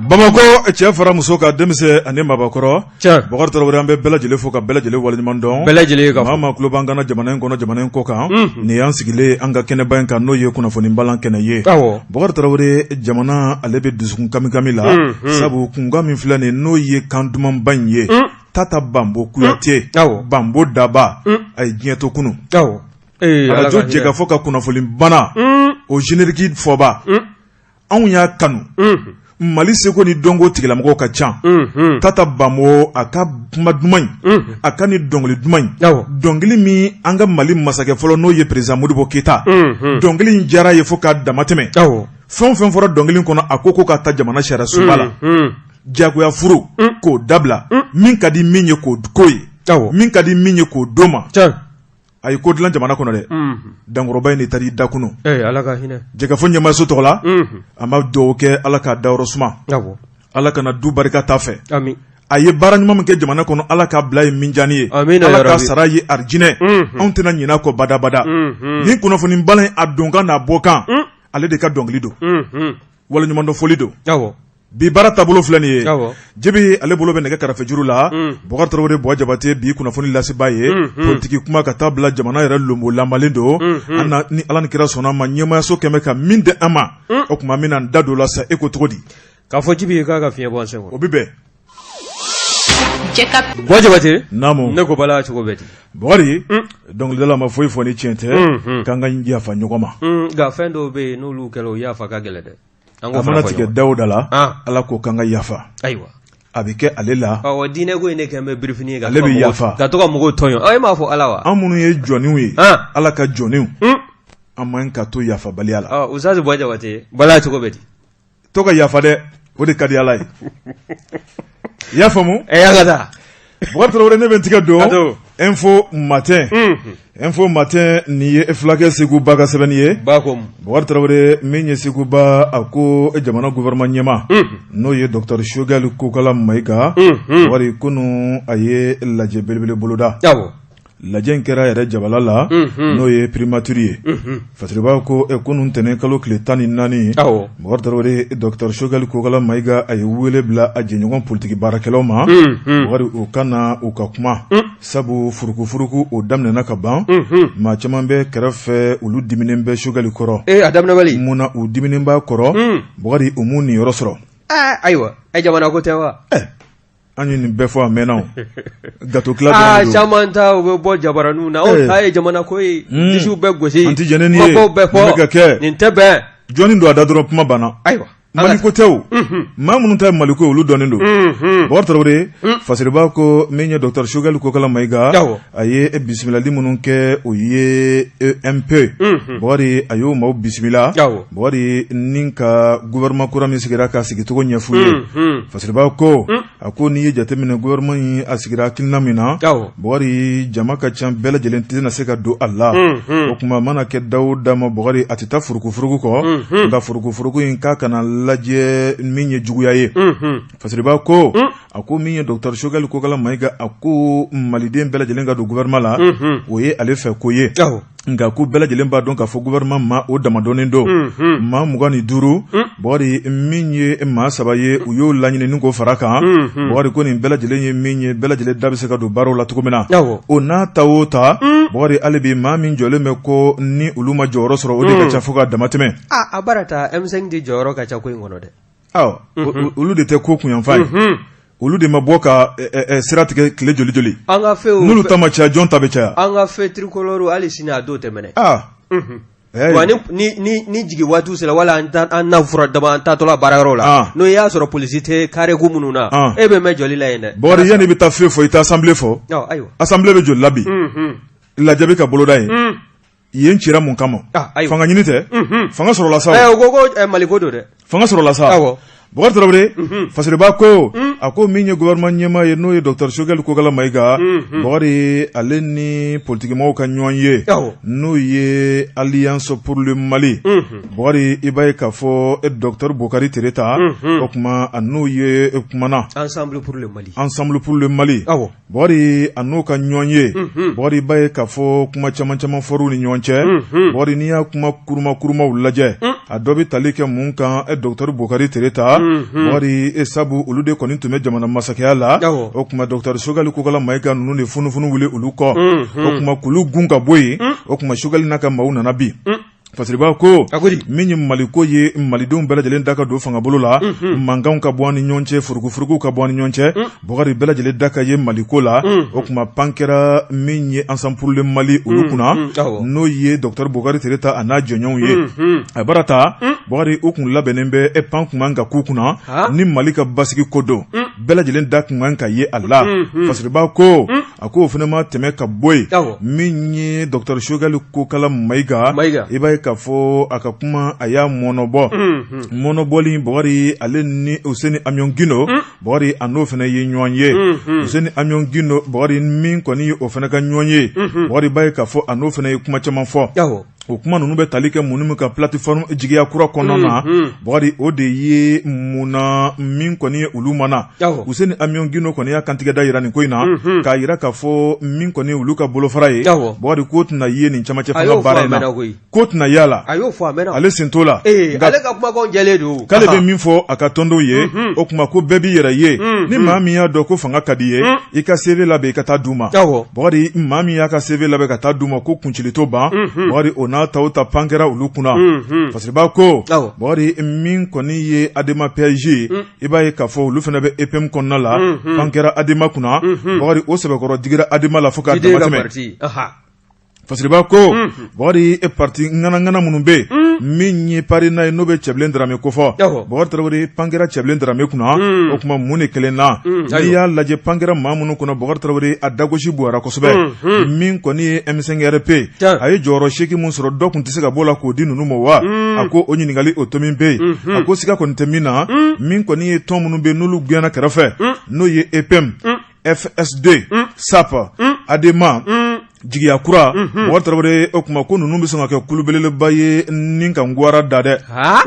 Bamakɔ, cɛ fara muso kan, denmisɛn ani mabakɔrɔ, Bɔkari Tarawele, an bɛ bɛɛ lajɛlen fo ka bɛɛ lajɛlen waleɲuman dɔn. Bɛɛ lajɛlen ka maa maa tulo b'an kan na jamana in kɔnɔ, jamana in kɔ kan, nin y'an sigilen an ka kɛnɛba in kan, n'o ye kunnafoni balan kɛnɛ ye. Bɔkari Tarawele, jamana ale bɛ dusukun kamikami la, sabu kunkan min filɛ nin, n'o ye kan dumanba in ye, Tata Banbo Kuyate, Banbo Daba, a ye diɲɛ to kunun. Arajo Jɛkafɔ ka kunnafoni bana, o générique fɔba, anw y'a kanu. Mali seko ni dɔnko tigilamɔgɔw ka ca. Tata Banbo, a ka kuma duman in, a ka ni dɔnkili duman in, dɔnkili min an ka Mali masakɛ fɔlɔ, n'o ye président Modibo Keyita, dɔnkili in diyara ye fo k'a damatɛmɛ. Fɛn o fɛn fɔra dɔnkili kɔnɔ, a ko ko ka taa jamana sariya sunba la, jagoya furu k'o dabila, min ka di min ye k'o ko ye, min ka di min ye k'o d'o ma. A ye ko dilan jamana kɔnɔ dɛ. Dankɔrɔba in de taara i da kunun. Ala ka hinɛ. Jɛkafɔ ɲɛmaaso tɔgɔ la, an b'a dugawu kɛ, Ala k'a dayɔrɔ suma, Ala kana du barika t'a fɛ. A ye baara ɲuman min kɛ jamana kɔnɔ, Ala k'a bila ye minjani ye, Ala k'a sara ye arijinɛ. Anw tɛna ɲinɛ a kɔ badabada. Nin kunnafoni balan in, a donkan n'a bɔkan, ale de ka dɔnkili don, waleɲumandɔn foli don. Bi baara taabolo filɛ nin ye, Jibi ale bolo bɛ nɛgɛ karafejuru la, Bɔkari Tarawele Buwa Jabate, bi kunnafoni lasebaa ye, politiki kuma ka taa bila jamana yɛrɛ lonbo lamalen don. An ni Ala ni kira sɔnna ma, ɲɛmaayaso kɛmɛ ka min di an ma, o tuma min na da don la sa, e ko cogo di? K'a fɔ Jibi k'a ka fiɲɛ bɔ an sen o bɛ bɛn. Buwa Jabate. Naamu. Ne ko bala cogo bɛ di? Bɔkari, dɔnkilidala ma foyi fɔ ni tiɲɛ tɛ, k'an ka yafa ɲɔgɔn ma. Nka fɛn dɔw bɛ yen, n'olu kɛra, o yafa ka gɛlɛn dɛ. A mana tigɛ da o da la, Ala ko k'an ka yafa. Ayiwa. A bɛ kɛ ale la. Diinɛ ko in ne kɛ bɛ birifini ye. Ale bɛ yafa. Ka to ka mɔgɔw tɔɲɔ, e m'a fɔ Ala wa? An minnu ye jɔnw ye, Ala ka jɔnw, an man ka to yafabaliya la. Ustaz Buwa Jabate, bala cogo bɛ di? To ka yafa dɛ, o de ka di Ala ye. I y'a faamu? Ɛ, an ka taa. Bɔkari Tarawele, ne bɛ n tigɛ don Info Matin. Info Matin, nin ye fulakɛ Segu Ba ka sɛbɛnni ye. Bɔkari Tarawele, min ye Segu Ba, a ko jamana gouvernement ɲɛmaa, n'o ye docteur Choguel Kokala Mayiga, Bɔkari, kunun a ye lajɛ belebele boloda. Lajɛ in kɛra yɛrɛ jabala la, n'o ye primature ye. Fasiriba ko kunun ntɛnɛn kalo tile 14, Bɔkari Tarawele, docteur Choguel Kokala Mayiga, a ye wele bila a jɛɲɔgɔn politiki baarakɛlaw ma, Bɔkari, u ka na u ka kuma, sabu furukufuruku o daminɛna ka ban. Maa caman bɛ kɛrɛfɛ, olu diminen bɛ Choguel kɔrɔ. A daminɛbali. Mun na u diminen b'a kɔrɔ? Bɔkari, u m'u niyɔrɔ sɔrɔ. Ayiwa, jamana ko tɛ wa? An ye nin bɛɛ fɔ a mɛnna, gato tila. Caman ta u bɛ bɔ jabaraninw na, o ta ye jamana ko ye, disiw bɛ gosi, an tɛ jɛn ni ye, bɛɛ fɔ ka kɛ nin tɛ bɛn. Jɔnni don a da dɔrɔn, kuma banna. Ayiwa. Mali ko tɛ o, maa minnu ta ye Mali ko, olu dɔnnen don. Bɔkari Tarawele, Fasiriba ko min ye docteur Choguel Kokala Mayiga, a ye bisimilali minnu kɛ, o ye EMP, Bɔkari, a y'o maaw bisimila, Bɔkari, ni ka gouvernement kura min sigira ka sigicogo ɲɛf'u ye. Fasiriba ko, a ko n'i ye jateminɛ, gouvernement in a sigira hakilina min na, Bɔkari, jama ka ca, bɛɛ lajɛlen tɛna se ka don a la. O tuma mana kɛ da o da ma, Bɔkari, a tɛ taa furukufuruku kɔ, nka furukufuruku in k'a kana lajɛ min ye juguya ye. Fasiriba ko, a ko min ye docteur Choguel Kokala Mayiga, a ko maliden bɛɛ lajɛlen ka don gouvernement la, o ye ale fɛ ko ye. Nka ko bɛɛ lajɛlen b'a dɔn k'a fɔ gouvernement maa o damadɔnnen don, maa 25. Bɔkari, min ye maa 3 ye, u y'o laɲini ni k'o fara kan. Bɔkari ko nin bɛɛ lajɛlen ye min ye, bɛɛ lajɛlen da bɛ se ka don baaraw la cogo min na. O n'a ta o ta, Bɔkari, hali bi maa min jɔlen bɛ ko ni olu ma jɔyɔrɔ sɔrɔ, o de ka ca fo ka damatɛmɛ. A bara ta M5 de jɔyɔrɔ ka ca ko in kɔnɔ dɛ. Olu de tɛ ko kunyanfan ye, olu de ma bɔ ka sira tigɛ tile joli joli. An ka feu, n'olu ta ma caya, jɔn ta bɛ caya? An ka feu tricolore, hali sini a dɔw tɛ mɛnɛ. Wa ni jigin waati sera, wala an na fura dama an taatɔla baarayɔrɔ la, n'o y'a sɔrɔ polisi tɛ carré ku minnu na, e bɛ mɛn jɔli la yen dɛ. Bɔkari, yanni i bɛ taa feu fɔ, i taa assemblée fɔ. Ayiwa. Assemblée bɛ joli la bi? Lajɛ bɛ ka boloda yen. Yen cira mun kama? Fanga ɲini tɛ? Fanga sɔrɔla sa. O ko ko Mali ko don dɛ. Fanga sɔrɔla sa. Bɔkari Tarawele, Fasiriba ko A ko min ye gouvernement ɲɛmaa ye, n'o ye docteur Choguel Kokalla Maïga, Bukari, ale ni politikimɔgɔw ka ɲɔgɔn ye, n'o ye Alliance pour le Mali, Bukari, i b'a ye k'a fɔ e docteur Bokari Tereta, o tuma a n'o ye kumana. Ensemble pour le Mali. Ensemble pour le Mali. Bukari, a n'o ka ɲɔgɔn ye, Bukari, i b'a ye k'a fɔ kuma caman caman fɔr'u ni ɲɔgɔn cɛ. Bukari, n'i y'a kuma kuruma kurumaw lajɛ, a dɔ bɛ tali kɛ mun kan? E docteur Bokari Tereta, Bukari, e sabu olu de kɔni tun bɛ jamana masakɛya la. O tuma docteur Choguel Kokalla Maïga ninnu de funufunu wuli olu kɔ, o tuma k'olu gun ka bɔ yen. O tuma Choguel n'a ka maaw nana bi. Fasiriba ko min ye Maliko ye, malidenw bɛɛ lajɛlen da ka don fangabolo la, mankanw ka bɔ an ni ɲɔgɔn cɛ, furugufuruguw ka bɔ an ni ɲɔgɔn cɛ. Bukari, bɛɛ lajɛlen da ka ye Maliko la. O tuma pan kɛra min ye Ensemble pour le Mali olu kunna, n'o ye docteur Bokari Tereta a n'a jɔɲɔgɔnw ye. A baara ta, Bukari, u kun labɛnnen bɛ e pan kun man ka k'u kunna ni Mali ka basigi ko don, bɛɛ lajɛlen da kun kan ka ye a la. Fasiriba ko a ko o fana ma tɛmɛ ka bɔ yen, min ye docteur Choguel Kokalla Maïga, i b'a ye k'a fɔ a ka kuma, a y'a mɔnɔbɔ mɔnɔbɔli. Bukari, ale ni Useni Amiɔn Gindo, Bukari, a n'o fana ye ɲɔgɔn ye. Useni Amiɔn Gindo, Bukari, min kɔni o fana ka ɲɔgɔn ye, Bukari, b'a ye k'a fɔ a n'o fana ye kuma caman fɔ. O kuma ninnu bɛ tali kɛ mun min ka plateforme jigiya kura kɔnɔna na, Bukari, o de ye mun na min kɔni ye olu ma na. Useni Amiɔn Gindo kɔni y'a kantigɛ da yira nin ko in na, k'a yira k'a fɔ min kɔni olu ka bolofara ye, Bukari, ko tɛna ye nin camancɛ fanga baara in na, ko tɛna y'a la, a y'o fɔ a mɛnna, ale sen t'o la. Ale ka kumakan jɛlen don. K'ale bɛ min fɔ a ka tɔndenw ye, o tuma ko bɛɛ b'i yɛrɛ ye. Ni maa min y'a dɔn ko fanga ka di ye, i ka CV labɛn, i ka taa d'u ma. Bukari, maa min y'a ka CV labɛn ka taa d'u ma, ko kuncili to ban. Bukari, o n'a ta o ta, pan kɛra olu kunna. Fasiriba ko, Bukari, min kɔni ye ADEMA PASJ ye, i b'a ye k'a fɔ olu fana bɛ EPM kɔnɔna la, pan kɛra ADEMA kunna. Bukari, o sɛbɛkɔrɔ digira ADEMA la fo k'a damatɛmɛ. Fasiriba ko, Bukari, e parti ŋanaŋana minnu bɛ yen, min ye PARENA ye, n'o bɛ Cɛbilen Darame kofɔ, Bukari Tarawele, pan kɛra Cɛbilen Darame kunna. O tuma mun de kelen na, n'i y'a lajɛ, pan kɛra maa minnu kunna, Bukari Tarawele, a dagosi bonyara kosɛbɛ. Min kɔni ye M5RP, a ye jɔyɔrɔ 8 min sɔrɔ, dɔ tun tɛ se ka bɔ la k'o di ninnu ma wa? A ko o ɲininkali o tomi bɛ yen. A ko siga kɔni tɛ min na, min kɔni ye tɔn minnu bɛ yen n'olu gɛnna kɛrɛfɛ, n'o ye EPM, FSD, SAP, ADEMA, jigiya kura, Bukari Tarawele, o tuma ko ninnu bɛ sɔn ka kɛ kulubeleba ye ni ka gwara da dɛ.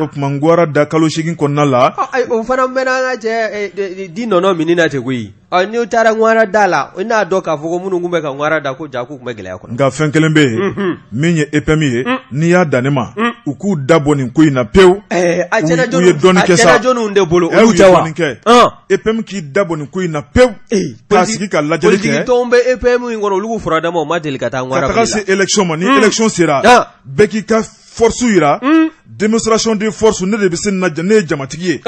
O tuma gwara da kalo 8 kɔnɔna la. O fana mɛnna an ka cɛ di nɔnɔ min na ten koyi. N'u taara gwara da la, i n'a dɔn k'a fɔ ko minnu tun bɛ ka gwara da ko ja k'u tun bɛ gɛlɛya kɔnɔ. Nka fɛn kelen bɛ yen, min ye EPM ye, n'i y'a dan ne ma, u k'u da bɔ nin ko in na pewu. A u ye dɔɔnin kɛ sa. A jɔnniw de bolo, olu tɛ wa? EPM k'i da bɔ nin ko in na pewu, k'a sigi ka lajɛli kɛ. Politiki tɔnw bɛ EPM in kɔnɔ, olu k'u fura dama, u ma deli ka taa ka taga se élection ma. Ni élection sera, bɛɛ k'i ka force yira, démonstration de force. Ne de bɛ se nin na, ne ye jamatigi ye,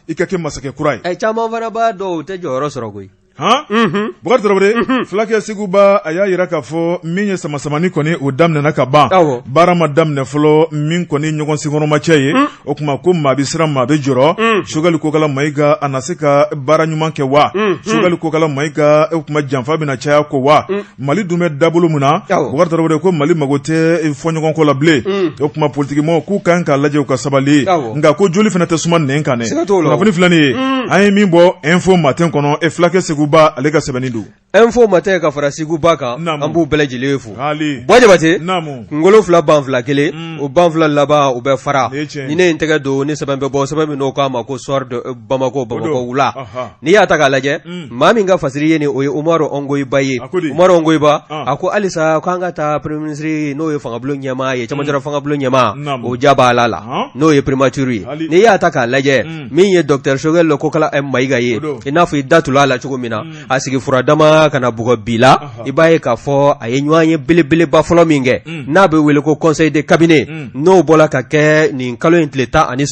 i ka kɛ masakɛ kura ye. Caman fana b'a dɔn u tɛ jɔyɔrɔ sɔrɔ koyi. Han, Bukari Tarawele, fulakɛ Seguba, a y'a yira k'a fɔ min ye samasamani kɔni, o daminɛna ka ban, baara ma daminɛ fɔlɔ. Min kɔni ɲɔgɔn senkɔrɔmacɛ ye, o tuma ko maa bɛ siran, maa bɛ jɔrɔ. Choguel Kokalla Maïga, a na se ka baara ɲuman kɛ wa? Choguel Kokalla Maïga, o tuma janfa bɛna caya ko wa? Mali dun bɛ dabolo min na, Bukari Tarawele ko Mali mago tɛ fɔɲɔgɔn kɔ la bilen. O tuma politikimɔgɔw k'u kan k'a lajɛ, u ka sabali, nka ko joli fana tɛ suma nɛn kan dɛ. Kunnafoni filɛ nin ye, an ye min bɔ Info Matin kɔnɔ, e fulakɛ Seguba, ale ka sɛbɛnni don. Info Matin ka fara Seguba kan, an b'u bɛɛ lajɛlen fo. Buwa Jabate, kunkolo fila ban fila kelen, o ban fila laban u bɛ fara. Ni ne ye n tɛgɛ don ni sɛbɛn bɛ bɔ, sɛbɛn min n'o k'a ma ko Soir de Bamako, Bamakɔ wula. N'i y'a ta k'a lajɛ, maa min ka fasiri ye nin, o ye Umaru Ongoyiba ye. Umaru Ongoyiba, a ko halisa k'an ka taa premier ministre, n'o ye fangabulon ɲɛmaa ye, cɛmancɛla fangabulon ɲɛmaa, o jabaala la, n'o ye primature ye. N'i y'a ta k'a lajɛ, min ye docteur Choguel Kokalla Maïga ye, i n'a fɔ i da tula a la cogo min na, a sigi fura dama ka na bugɔ bi la, i b'a ye k'a fɔ a ye ɲɔgɔn ye belebeleba fɔlɔ min kɛ, n'a bɛ wele ko conseil de cabinet, n'o bɔla ka kɛ nin kalo in tile 13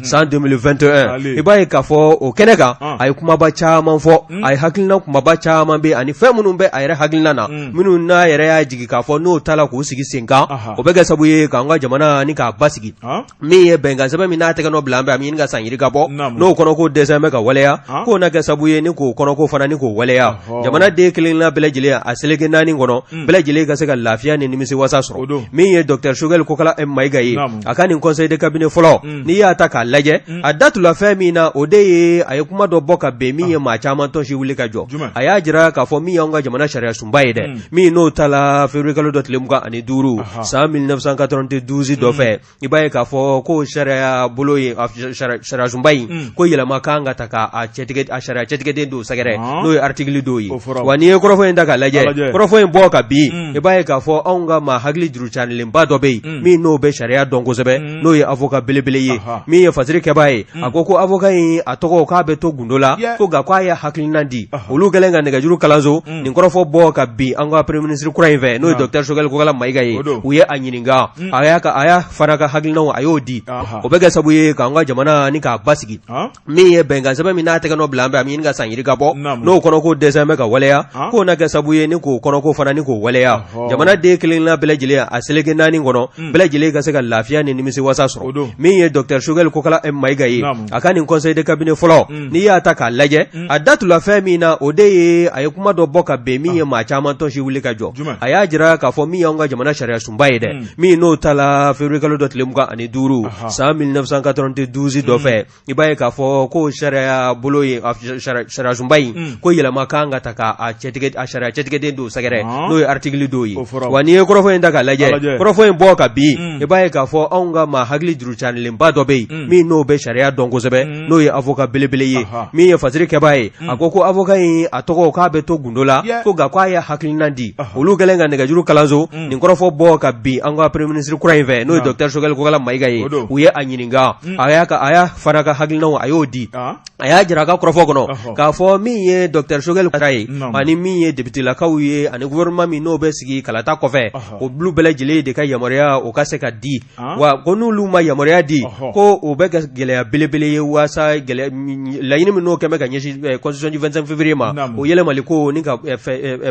san 2021. I b'a ye k'a fɔ o kɛnɛ kan, a ye kumaba caman fɔ, a ye hakilina kumaba caman bɛ ani fɛn minnu bɛ a yɛrɛ hakilina na, minnu n'a yɛrɛ y'a jigi k'a fɔ n'o taala k'u sigi sen kan, o bɛ kɛ sababu ye k'an ka jamana ni k'a basigi. Min ye bɛnkan sɛbɛn min n'a tɛgɛ nɔ bila an bɛ a bɛ ɲini ka san yirika bɔ, n'o kɔnɔko dɛsɛ bɛ ka waleya, k'o na kɛ sababu ye ni k'o kɔnɔko fana ni k'o waleya jamana. den kelenna bɛɛ lajɛlen a seleke naani kɔnɔ bɛɛ lajɛlen ka se ka lafiya ni nimisiwasa sɔrɔ. Min ye docteur Choguel Kokala Mayiga ye, a ka nin conseil de cabinet fɔlɔ, n'i y'a ta k'a lajɛ, a datula fɛn min na, o de ye a ye kuma dɔ bɔ ka bin min ye maa caman tɔnsi wuli ka jɔ. A y'a jira k'a fɔ min y'anw ka jamana sariya sunba ye dɛ, min n'o tala février kalo dɔ tile 25 san 1992 dɔ fɛ, i b'a ye k'a fɔ ko sariya bolo ye sariya sunba in ko yɛlɛma kan ka ta k'a cɛtigɛ, a sariya cɛtigɛden dɔw sɛgɛrɛ, n'o ye article dɔw ye. Wa n'i ye kɔrɔfɔ in ta k'a lajɛ, kɔrɔfɔ in bɔ ka bin, i b'a ye k'a fɔ anw ka maa hakili juru canilenba dɔ bɛ yen min n'o bɛ sariya dɔn kosɛbɛ, n'o ye avocat belebele ye, min ye fasiri kɛbaa ye. A ko ko avocat in a tɔgɔ k'a bɛ to gundo la, ko nka k'a ye hakilina di. Olu kɛlen ka nɛgɛjuru kalanso nin kɔrɔfɔ bɔ ka bin an ka premier ministre kura in fɛ, n'o ye docteur Choguel Kokala Mayiga ye, u ye a ɲininka, a y'a a y'a fana ka hakilinaw a y'o di. O bɛ kɛ sabu ye k'an ka jamana ni k'a basigi. Min ye bɛnkan sɛbɛn min n'a tɛgɛ nɔ bila an bɛ a bɛ ɲini ka san yirika bɔ, n'o kɔnɔ ko dɛsɛ bɛ ka waleya, k'o na kɛ sabu ye ni k'o kɔnɔko fana ni k'o waleya, jamana den kelenna bɛɛ lajɛlen a seleke naani kɔnɔ bɛɛ lajɛlen ka se ka lafiya ni nimisiwasa sɔrɔ. Min ye docteur Choguel Kokala Mayiga ye, a ka nin conseil de cabinet fɔlɔ, n'i y'a ta k'a lajɛ, a datula fɛn min na, o de ye a ye kuma dɔ bɔ ka bin min ye maa caman tɔnsi wuli ka jɔ. A y'a jira k'a fɔ min y'anw ka jamana sariya sunba ye dɛ, min n'o tala février kalo dɔ tile 25 san 1992 dɔ fɛ, i b'a ye k'a fɔ ko sariya bolo ye sariya sunba in ko yɛlɛma kan ka ta k'a cɛtigɛ, a sariya cɛtigɛden dɔw sɛgɛrɛ, n'o ye article dɔw ye. Wa n'i ye kɔrɔfɔ in ta k'a lajɛ, kɔrɔfɔ in bɔ ka bin, i b'a ye k'a fɔ anw ka maa hakili juru canilenba dɔ bɛ yen min n'o bɛ sariya dɔn kosɛbɛ, n'o ye avocat belebele ye, min ye fasiri kɛbaa ye. A ko ko avocat in a tɔgɔ k'a bɛ to gundo la, ko nka k'a ye hakilina di. Olu kɛlen ka nɛgɛjuru kalanso nin kɔrɔfɔ bɔ ka bin an ka premier ministre kura in fɛ, n'o ye docteur Choguel Kokala Mayiga ye, u ye a ɲininka, a y'a a y'a fana ka hakilinaw a y'o di. A y'a jira a ka kɔrɔfɔ kɔnɔ k'a fɔ min ye docteur Choguel ye ani min ye député-lakaw ye ani gouvernement min n'o bɛ sigi kalata kɔfɛ, olu bɛɛ lajɛlen de ka yamaruya o ka se ka di. Wa ko n'olu ma yamaruya di, ko o bɛ kɛ gɛlɛya belebele ye waasa laɲini min n'o kɛlen bɛ ka ɲɛsin constitution du 25 février ma, o yɛlɛmali ko ni ka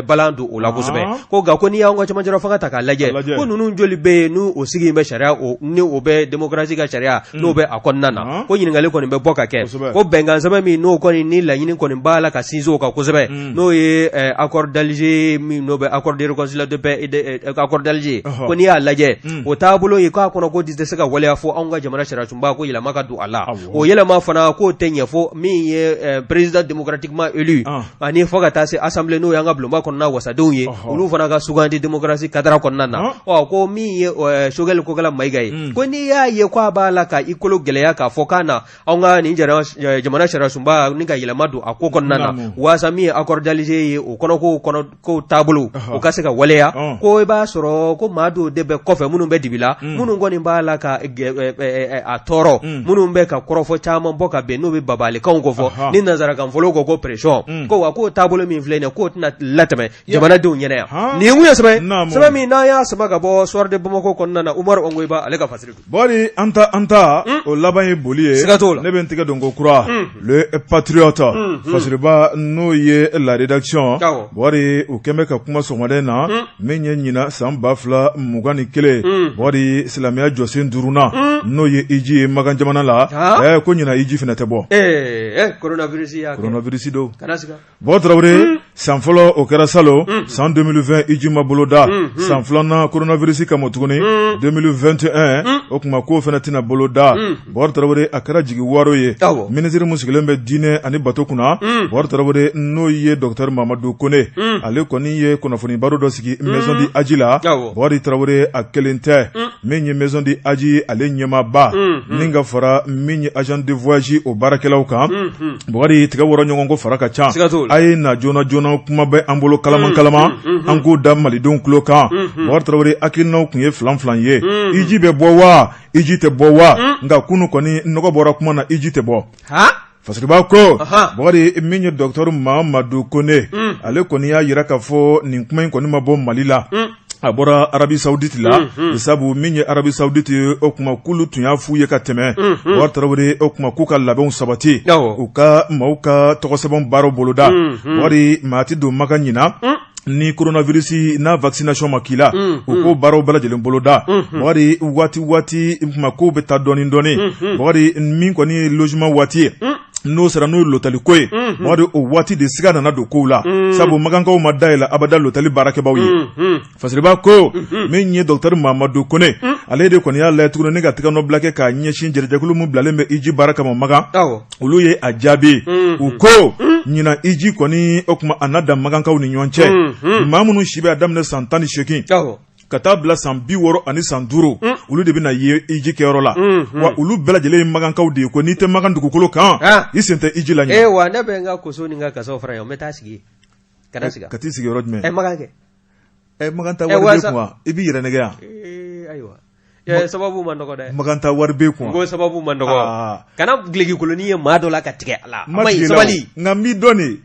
balan don o la kosɛbɛ. Ko nka ko n'i y'an ka cɛmancɛ fanga ta k'a lajɛ, ko ninnu joli bɛ yen n'u o sigi bɛ sariya ni o bɛ démocratie ka sariya n'o bɛ a kɔnɔna na? Ko ɲininkali kɔni bɛ bɔ ka kɛ. Ko bɛnkan sɛbɛn min n'o kɔni ni laɲini kɔni b'a la ka sinsin o kan kosɛbɛ, n'o ye accord d'Alger min n'o bɛ accord de réconciliation de paix, accord d'Alger, ko n'i y'a lajɛ o taabolo ye, k'a kɔnɔ ko tɛ se ka waleya fo anw ka jamana sariya sunba ko yɛlɛma ka don a la. O yɛlɛma fana k'o tɛ ɲɛ fo min ye président démocratiquement élu ani fo ka taa se assemblée, n'o y'an ka bulonba kɔnɔna wasadenw ye, olu fana ka sugandi démocratie cadre kɔnɔna na. Ɔ ko min ye Choguel Kokala Mayiga ye, ko n'i y'a ye k'a b'a la ka i kolo gɛlɛya k'a fɔ k'a na anw ka nin jamana sariya sunba ni ka yɛlɛma don a ko kɔnɔna na waasa min ye accord d'Alger ye, o kɔnɔko kɔnɔ ko taabolo o ka se ka waleya, ko i b'a sɔrɔ ko maa dɔw de bɛ kɔfɛ minnu bɛ dibi la, minnu kɔni b'a la ka a tɔɔrɔ, minnu bɛ ka kɔrɔfɔ caman bɔ ka bɛn n'u bɛ babalikanw ko fɔ ni nansarakan fɔlɔ ko pression, ko wa k'o taabolo min filɛ nin ye, k'o tɛna latɛmɛ jamanadenw ɲɛna yan. Nin kun ye sɛbɛn min n'an y'a sama ka bɔ Soir de Bamako kɔnɔna na, Umaru Ongoyiba ale ka fasiri don. Bɔri an ta an ta o laban ye boli ye. Siga t'o la. Ne bɛ n tɛgɛ don ko kura Le Patriote, fasiriba n'o ye la rédaction. Bɔri u kɛn bɛ ka kuma sɔgɔmada in na min ye ɲinan san 2021, Bɔri silamɛya jɔsen duurunan n'o ye hiji ye Makan jamana la, ko ɲinan hiji fana tɛ bɔ. Coronavirus don. Bɔkari Tarawele, san fɔlɔ o kɛra salon san 2020 hiji ma boloda, san filanan coronavirus kama tuguni 2021 o tuma k'o fana tɛna boloda. Bɔkari Tarawele, a kɛra jigi waro ye minisiri min sigilen bɛ diinɛ ani bato kunna, Bɔkari Tarawele, n'o ye docteur Mamadu Kone, ale kɔni ye kunnafoni baro dɔ sigi Maison du Hadj la. Bɔkari Tarawele, a kelen tɛ, min ye Maison du Hadj ale ɲɛmaaba ni ka fara min ye agent de voyage o baarakɛlaw kan. Bɔkari, tigɛ wɔrɔ ɲɔgɔn kɔ fara ka ca. A ye na joona joona, kuma bɛ an bolo kalaman kalaman, an k'o da malidenw tulo kan. Bɔkari Tarawele, hakilinaw tun ye filan filan ye, hiji bɛ bɔ wa hiji tɛ bɔ wa? Nka kunun kɔni nɔgɔ bɔra kuma na, hiji tɛ bɔ. Fasiriba ko Bɔkari, min ye docteur Mamadu Kone, ale kɔni y'a jira k'a fɔ nin kuma in kɔni ma bɔ Mali la, a bɔra Arabie Saoudite la, sabu min ye Arabie Saoudite, o tuma k'olu tun y'a f'u ye ka tɛmɛ, Bɔkari Tarawele, o tuma k'u ka labɛnw sabati, u ka maaw ka tɔgɔsɛbɛn baaraw boloda. Bɔkari, maa tɛ don Makan ɲinan ni coronavirus n'a vaccination ma k'i la, u k'o baaraw bɛɛ lajɛlen boloda. Bɔkari, waati waati tuma kow bɛ taa dɔɔnin dɔɔnin. Bɔkari, min kɔni ye logement waati ye. N'o sera n'o ye lotali ko ye, Bakari, o waati de siga nana don kow la, sabu makankaw ma dayɛlɛ abada lotali baarakɛbaw ye. Fasiriba ko min ye docteur Mamadu Kone, ale de kɔni y'a lajɛ tuguni ni ka tɛgɛnɔbila kɛ k'a ɲɛsin jɛrɛjɛkulu min bilalen bɛ hiji baara kama Makan. Olu ye a jaabi, u ko ɲinan hiji kɔni, o tuma a na dan makankaw ni ɲɔgɔn cɛ. Maa minnu si bɛ a daminɛ san 18 ka taa bila san 65, olu de bɛna ye hiji kɛyɔrɔ la. Wa olu bɛɛ lajɛlen ye makankaw de ye, ko n'i tɛ Makan dugukolo kan, i sen tɛ hiji la. Ɲinan wa, ne bɛ n ka koso ni n ka kasaw fara ɲɔgɔn, n bɛ taa sigi ka na sigi. Ka t'i sigi yɔrɔ jumɛn? Ɛ, Makan kɛ. Ɛ, Makan taa wari b'e kun wa? I b'i yɛrɛ nɛgɛ yan. Ayiwa, sababu man dɔgɔ dɛ. Makan taa wari b'e kun. Ko sababu man dɔgɔ. Kana duloki kolonin ye maa dɔ la ka tigɛ a la. A ma ɲi, sabali. Nka n b'i dɔn de.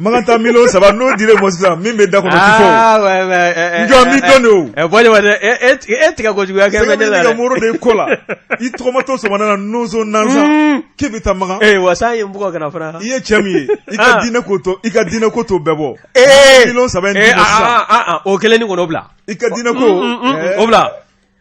Makan taa miliyɔn 3 n'o dir'e ma sisan, min bɛ da kɔnɔ ti fɔ. N jɔ, n b'i dɔn de o. Ɛ, bɔ e tigɛ kojuguya kɛ bɛ ne la dɛ. Sɛgɛ bɛ ka moro de kɔ la. I tɔgɔmatɔ sɔgɔmada na nonso nansa k'e bɛ taa Makan. Ee, wa san ye n bugɔ ka na fana. I ye cɛ min ye, i ka diinɛ ko to, i ka diinɛ ko t'o bɛɛ bɔ. Miliyɔn 3 in d'i ma sisan. O kelen ni kɔnɔ bila. I ka diinɛ ko. O bila.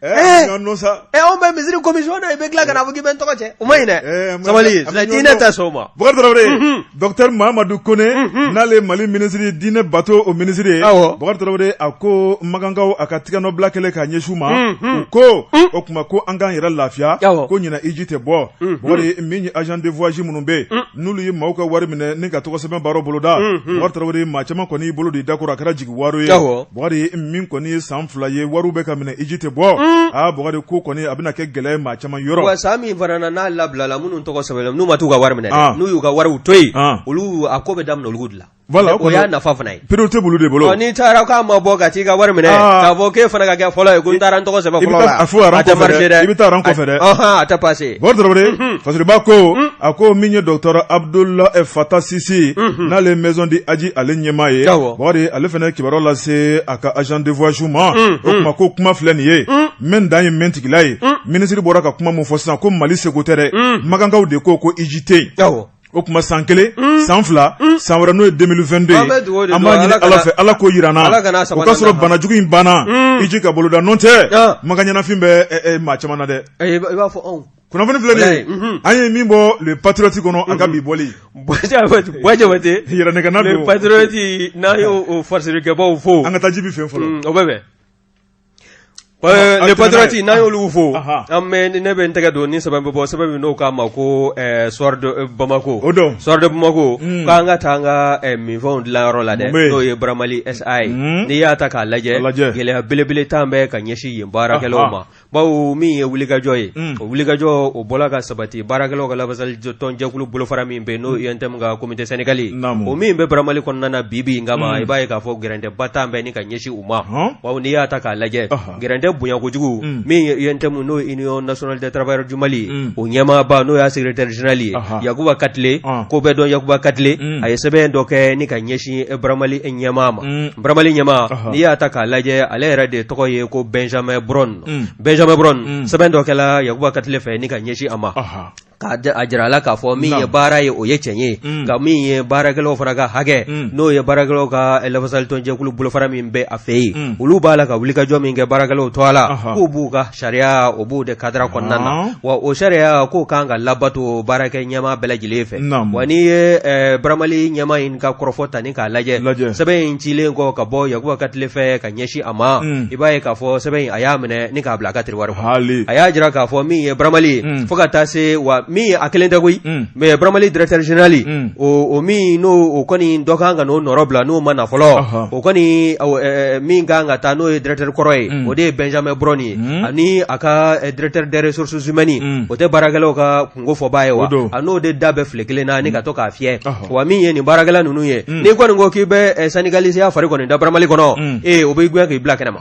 Ɛ anw bɛ misiri commission na, i bɛ tila ka na fɔ k'i bɛ n tɔgɔ cɛn, o ma ɲi dɛ, sabali, diinɛ tɛ sɔn o ma. Bukari Tarawele, docteur Mamadu Kone, n'ale ye Mali minisiri diinɛ bato o minisiri ye, Bukari Tarawele, a ko makankaw a ka tigɛnɔbila kɛlen k'a ɲɛsin u ma, u ko o tuma ko an k'an yɛrɛ lafiya, ko ɲinan hiji tɛ bɔ. Bukari, min ye agent de voyage minnu bɛ yen, n'olu ye maaw ka wari minɛ ni ka tɔgɔsɛbɛn baaraw boloda, Bukari Tarawele, maa caman kɔni y'i bolo don i da kɔrɔ, a kɛra jigi waaro ye. Bukari, min kɔni ye san 2 ye wariw bɛ ka minɛ, hiji tɛ bɔ. Aa Bukari, ko kɔni a bɛna kɛ gɛlɛya ye maa caman yɔrɔ. Wa san min fana na, n'a labilala, minnu tɔgɔ sɛbɛnna, n'u ma t'u ka wari minɛ dɛ, n'u y'u ka wariw to yen, olu a ko bɛ daminɛ olu de la. Voilà, o y'a nafa fana ye. Priorité b'olu de bolo. Ɔ, n'i taara k'a ma bɔ ka t'i ka wari minɛ, k'a fɔ k'e fana ka kɛ fɔlɔ ye ko n taara n tɔgɔ sɛbɛn fɔlɔ la, a tɛ marcher dɛ. I bɛ taa rang kɔfɛ dɛ. Ɔhɔn, a tɛ passer. Bukari Tarawele, Fasiriba ko a ko min ye docteur Abdoul Fatah Sisi, n'ale ye maison du Hadj ale ɲɛmaa ye, Bakari, ale fana ye kibaruya lase a ka agent de voyage ma. O tuma ko kuma filɛ nin ye, mɛn dan ye mɛn tigila ye. Minisiri bɔra ka kuma min fɔ sisan ko Mali seko tɛ dɛ, Makankaw de ko ko hiji tɛ yen. O tuma san kelen, san 2, san wɛrɛ, n'o ye 2022 ye, an b'a ɲini Ala fɛ, Ala k'o jira an na, o ka sɔrɔ banajugu in banna, hiji ka boloda. N'o tɛ, Makan ɲɛnafin bɛ maa caman na dɛ. I b'a fɔ anw Kunnafoni filɛ nin ye, an ye min bɔ Le Patriote kɔnɔ, a ka bi bɔli. Buwa Jabate, yɛrɛnɛgɛnna don. Le Patriote, n'an y'o farisilikɛbaw fo. An ka taa Jibi fɛ fɔlɔ. O bɛ bɛn. Le Patriote, n'an y'olu fo, an bɛ ne bɛ n tɛgɛ don ni sɛbɛn bɛ bɔ, sɛbɛn min n'o k'a ma ko Soir de Bamako. O don. Soir de Bamako, k'an ka taa an ka minfɛnw dilanyɔrɔ la dɛ, n'o ye Bramali SA ye. N'i y'a ta k'a lajɛ, gɛlɛya belebele tan bɛ ka ɲɛsin yen baarakɛlaw ma. Bawo min ye wulikajɔ ye, o wulikajɔ o bɔla ka sabati baarakɛlaw ka lafasali tɔnjɛkulu bolofara min bɛ n'o UNTM ka comité syndical ye, o min bɛ Baramali kɔnɔna na bi bi in kama, i b'a ye k'a fɔ gɛrɛntɛba tan bɛ ni ka ɲɛsin u ma. Bawo n'i y'a ta k'a lajɛ, gɛrɛntɛ bonya kojugu, min ye UNTM, n'o ye Union nationale des travailleurs du Mali, o ɲɛmaaba, n'o y'a secrétaire général ye, Yakuba Katile, ko bɛɛ dɔn Yakuba Katile, a ye sɛbɛn dɔ kɛ ni ka ɲɛsin Baramali ɲɛmaa ma. Baramali ɲɛmaa, n'i y'a ta k'a lajɛ, ale yɛrɛ de tɔgɔ ye ko Benjamin Brown. Benjamin Brown, sɛbɛn dɔ kɛla Yakuba Katile fɛ ni ka ɲɛsin a ma, k'a jira a la k'a fɔ min ye baara ye, o ye tiɲɛ ye, nka min ye baarakɛlaw fana ka hakɛ, n'o ye baarakɛlaw ka lafasalitɔnjɛkulu bolofara min bɛ a fɛ yen, olu b'a la ka wulikajɔ min kɛ baarakɛlaw tɔgɔ la, k'u b'u ka sariya, o b'o de cadre kɔnɔna na, wa o sariya k'o kan ka labato baarakɛ ɲɛmaa bɛɛ lajɛlen fɛ. Wa n'i ye Baramali ɲɛmaa in ka kɔrɔfɔ ta ni k'a lajɛ, sɛbɛn in cilen kɔ ka bɔ Yakuba Katile fɛ ka ɲɛsin a ma, i b'a ye k'a fɔ sɛbɛn in a y'a minɛ ni k'a bila a ka tiroir kɔnɔ. A y'a jira k'a fɔ min ye Baramali ye, fo ka taa se wa min ye a kelen tɛ koyi, mais Baramali directeur général, o min n'o o kɔni dɔ kan ka n'o nɔrɔ bila, n'o ma na fɔlɔ, o kɔni min kan ka taa, n'o ye directeur kɔrɔ ye, o de ye Benjamin Brown ye, ani a ka directeur des ressources humaines, o tɛ baarakɛlaw ka kunko fɔbaa ye wa, a n'o de da bɛ file kelen na ni ka to k'a fiyɛ. Wa min ye nin baarakɛla ninnu ye, n'i kɔni ko k'i bɛ syndicalisiya fari kɔni da Baramali kɔnɔ, ee o b'i gɛn k'i bila kɛnɛma.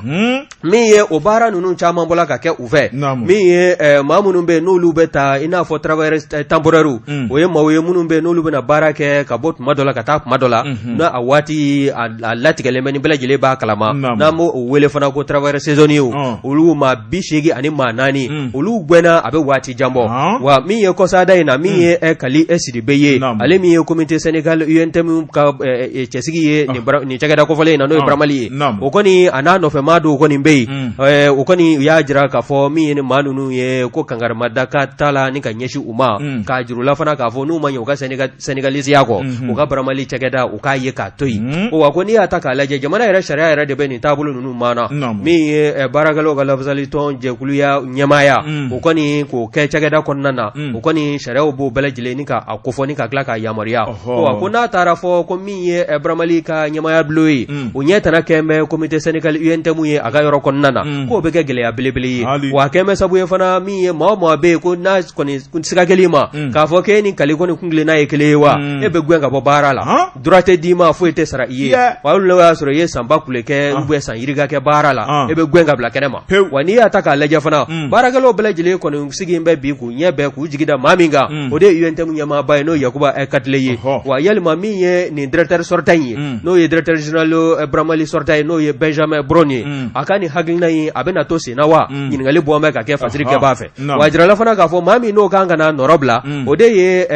Min ye o baara ninnu caman bɔla ka kɛ u fɛ, min ye maa minnu bɛ n'olu bɛ taa i n'a fɔ travailleurs temporaires, o ye maaw ye minnu bɛ n'olu bɛna baara kɛ ka bɔ tuma dɔ la ka taa tuma dɔ la, n'a a waati a latigɛlen bɛ ni bɛɛ lajɛlen b'a kalama, n'an b'o wele fana ko travailleurs saisonniers, olu maa 84, olu gɛnna a bɛ waati jan bɔ. Wa min ye kɔsada in na, min ye Kali Sidibe ye, ale min ye comité syndical UNTM ka cɛsigi ye nin cakɛda kofɔlen in na, n'o ye Baramali ye, o kɔni a n'a nɔfɛmaa dɔw kɔni bɛ bɛ yen, o kɔni u y'a jira k'a fɔ min ye ni maa ninnu ye, ko kankarimada ka t'a la ni ka ɲɛsin u ma, k'a jira u la fana k'a fɔ n'u ma ɲɛ u ka syndicalisiya kɔ, u ka baramali cakɛda u k'a ye k'a to yen. Wa ko n'i y'a ta k'a lajɛ, jamana yɛrɛ sariya yɛrɛ de bɛ nin taabolo ninnu ma na. Min ye baarakɛlaw ka lafasalitɔn jɛkuluya ɲɛmaaya, o kɔni k'o kɛ cakɛda kɔnɔna na, o kɔni sariyaw b'o bɛɛ lajɛlen ni k'a kofɔ ni ka tila k'a yamaruya. Wa ko n'a taara fɔ ko min ye baramali ka ɲɛmaaya bulon ye, o ɲɛ tana kɛlen bɛ comité syndical UNTM ye a ka yɔrɔ kɔnɔna na, k'o bɛ kɛ gɛlɛya belebele ye. Wa a kɛlen bɛ sabu ye fana, min ye maa o maa bɛ yen ko n'a kɔni siga kɛlen i ma k'a fɔ k'e ni Kali kɔni kuntilenna ye kelen ye, wa e bɛ gɛn ka bɔ baara la, droit tɛ d'i ma, foyi tɛ sara i ye. Wa hali n'o y'a sɔrɔ i ye sanba kule kɛ ou bien san yirika kɛ baara la, e bɛ gɛn ka bila kɛnɛ ma. Wa n'i y'a ta k'a lajɛ fana, baarakɛlaw bɛɛ lajɛlen kɔni sigilen bɛ bi k'u ɲɛ bɛɛ k'u jigi da maa min kan, o de ye UNTM ɲɛmaaba ye, n'o ye Yakuba Katile ye. Wa yalima min ye nin directeur sortant in ye, n'o ye directeur général baramali sortant ye, n'o ye Benjamin Brown ye, a ka nin hakilina in, a bɛna to sen na wa? Ɲininkali bɔ bɛ ka kɛ fasiri kɛbaa fɛ. Wa a jirala fana k'a fɔ maa min n'o kan ka na nɔrɔ bila, o de ye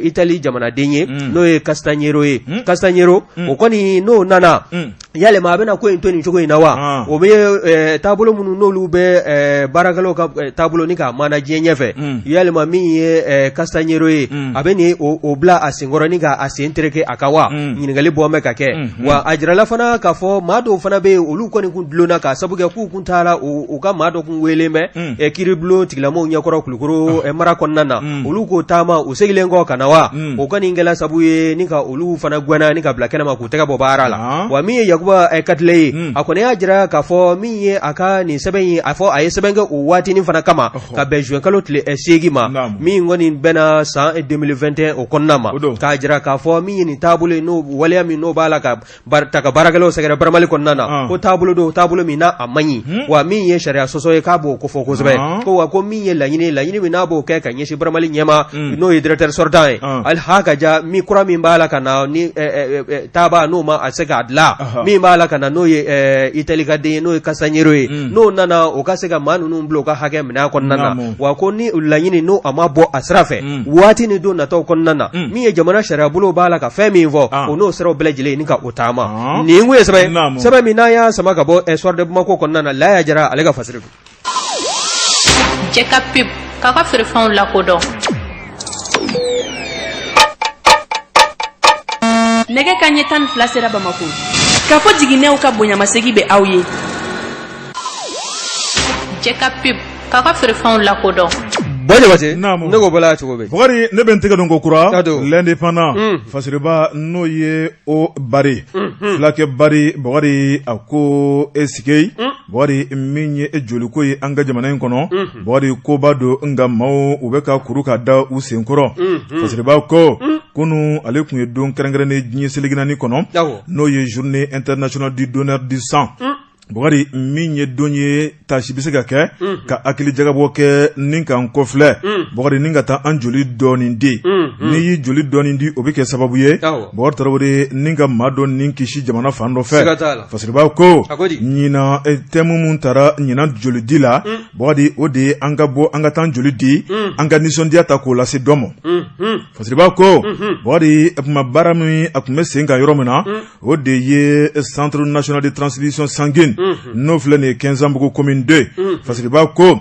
Itali jamanaden ye, n'o ye Castagnero ye. Castagnero o kɔni, n'o nana, yalima a bɛna ko in to nin cogo in na wa? O bɛ taabolo minnu n'olu bɛ baarakɛlaw ka taabolo ni k'a maana diɲɛ ɲɛfɛ, yalima min ye Castagnero ye, a bɛ nin o bila a senkɔrɔ ni k'a sen tereke a kan wa? Ɲininkali bɔ bɛ ka kɛ. Wa a jirala fana k'a fɔ maa dɔw fana bɛ yen, olu kɔni kun dulonna k'a sabu kɛ k'u kun taara u ka maa dɔ kun weele bɛ kiiribulon tigilamɔgɔw ɲɛkɔrɔ Kulukoro mara kɔnɔna na, olu k'o taama u seginnen kɔ ka na, wa o kɔni kɛla sabu ye ni ka olu fana gɛnna ni ka bila kɛnɛma k'u tɛgɛ bɔ baara la. Wa min ye Yakuba Katile ye, a kɔni y'a jira k'a fɔ min ye a ka nin sɛbɛn in, a fɔ a ye sɛbɛn kɛ o waatinin fana kama ka bɛn juin kalo tile 8 ma, min kɔni bɛnna san 2021 o kɔnɔna ma, k'a jira k'a fɔ min ye nin taabolo ye, n'o waleya min n'o b'a la ka ta ka baarakɛlaw sɛgɛrɛ baramali kɔnɔna na, ko taabolo don, taabolo min n'a a man ɲi, wa min ye sariya sɔsɔ ye, k'a b'o kofɔ kosɛbɛ. Ko wa ko min ye laɲini, laɲini min n'a b'o kɛ ka ɲɛsin baramali ɲɛmaa, n'o ye directeur sortant ye, hali ha ka ja min kura min b'a la ka na ni taaba n'o ma a se k'a dilan, min b'a la ka na n'o ye Itali ka den ye, n'o ye Castagnero ye, n'o nana, o ka se ka maa ninnu bila u ka hakɛ minɛ a kɔnɔna na. Wa ko ni laɲini n'o a ma bɔ a sira fɛ waati ni don nataw kɔnɔna na, min ye jamana sariyabolo b'a la ka fɛn min fɔ, o n'o siraw bɛɛ lajɛlen ni ka o taama. Nin kun ye sɛbɛn sɛbɛn min n'an y'a sama ka bɔ Soir de Bamako kɔnɔna na, Laya Jara ale ka fasiri don. Jɛ ka pub k'a ka feerefɛnw lakodɔn. Nɛgɛ kanɲɛ 12 sera Bamakɔ. K'a fɔ jiginɛw ka bonyamasegin bɛ aw ye. Jɛ ka pub k'a ka feerefɛnw lakodɔn. Bɔ Jabate, ne ko bɔla cogo bɛ. Bukari, ne bɛ n tɛgɛ don ko kura L'Indépendant, fasiriba n'o ye o Bari fulakɛ Bari, Bukari, a ko e sigi Bukari, min ye e joliko ye an ka jamana in kɔnɔ, Bukari, koba don, nka maaw u bɛ ka kuru ka da u senkɔrɔ. Fasiriba ko kunun ale tun ye don kɛrɛnkɛrɛnnen diɲɛ seleke naani kɔnɔ, n'o ye journée internationale du donneur du sang. Bukari, min ye don ye, tasi bɛ se ka kɛ ka hakili jagabɔ kɛ ni k'an kɔfilɛ, Bukari, ni ka taa an joli dɔɔnin di. N'i y'i joli dɔɔnin di, o bɛ kɛ sababu ye, Bukari Tarawele, ni ka maa dɔ ni kisi jamana fan dɔ fɛ. Fasiriba ko ɲinan thème min taara ɲinan joli di la, Bukari, o de ye an ka bɔ an ka taa joli di, an ka nisɔndiya ta k'o lase dɔ ma. Fasiriba ko, Bukari, kuma baara min a tun bɛ sen kan yɔrɔ min na, o de ye Centre national de transfusion sanguine, n'o filɛ nin ye Quinzambougou commune 2. Fasiriba ko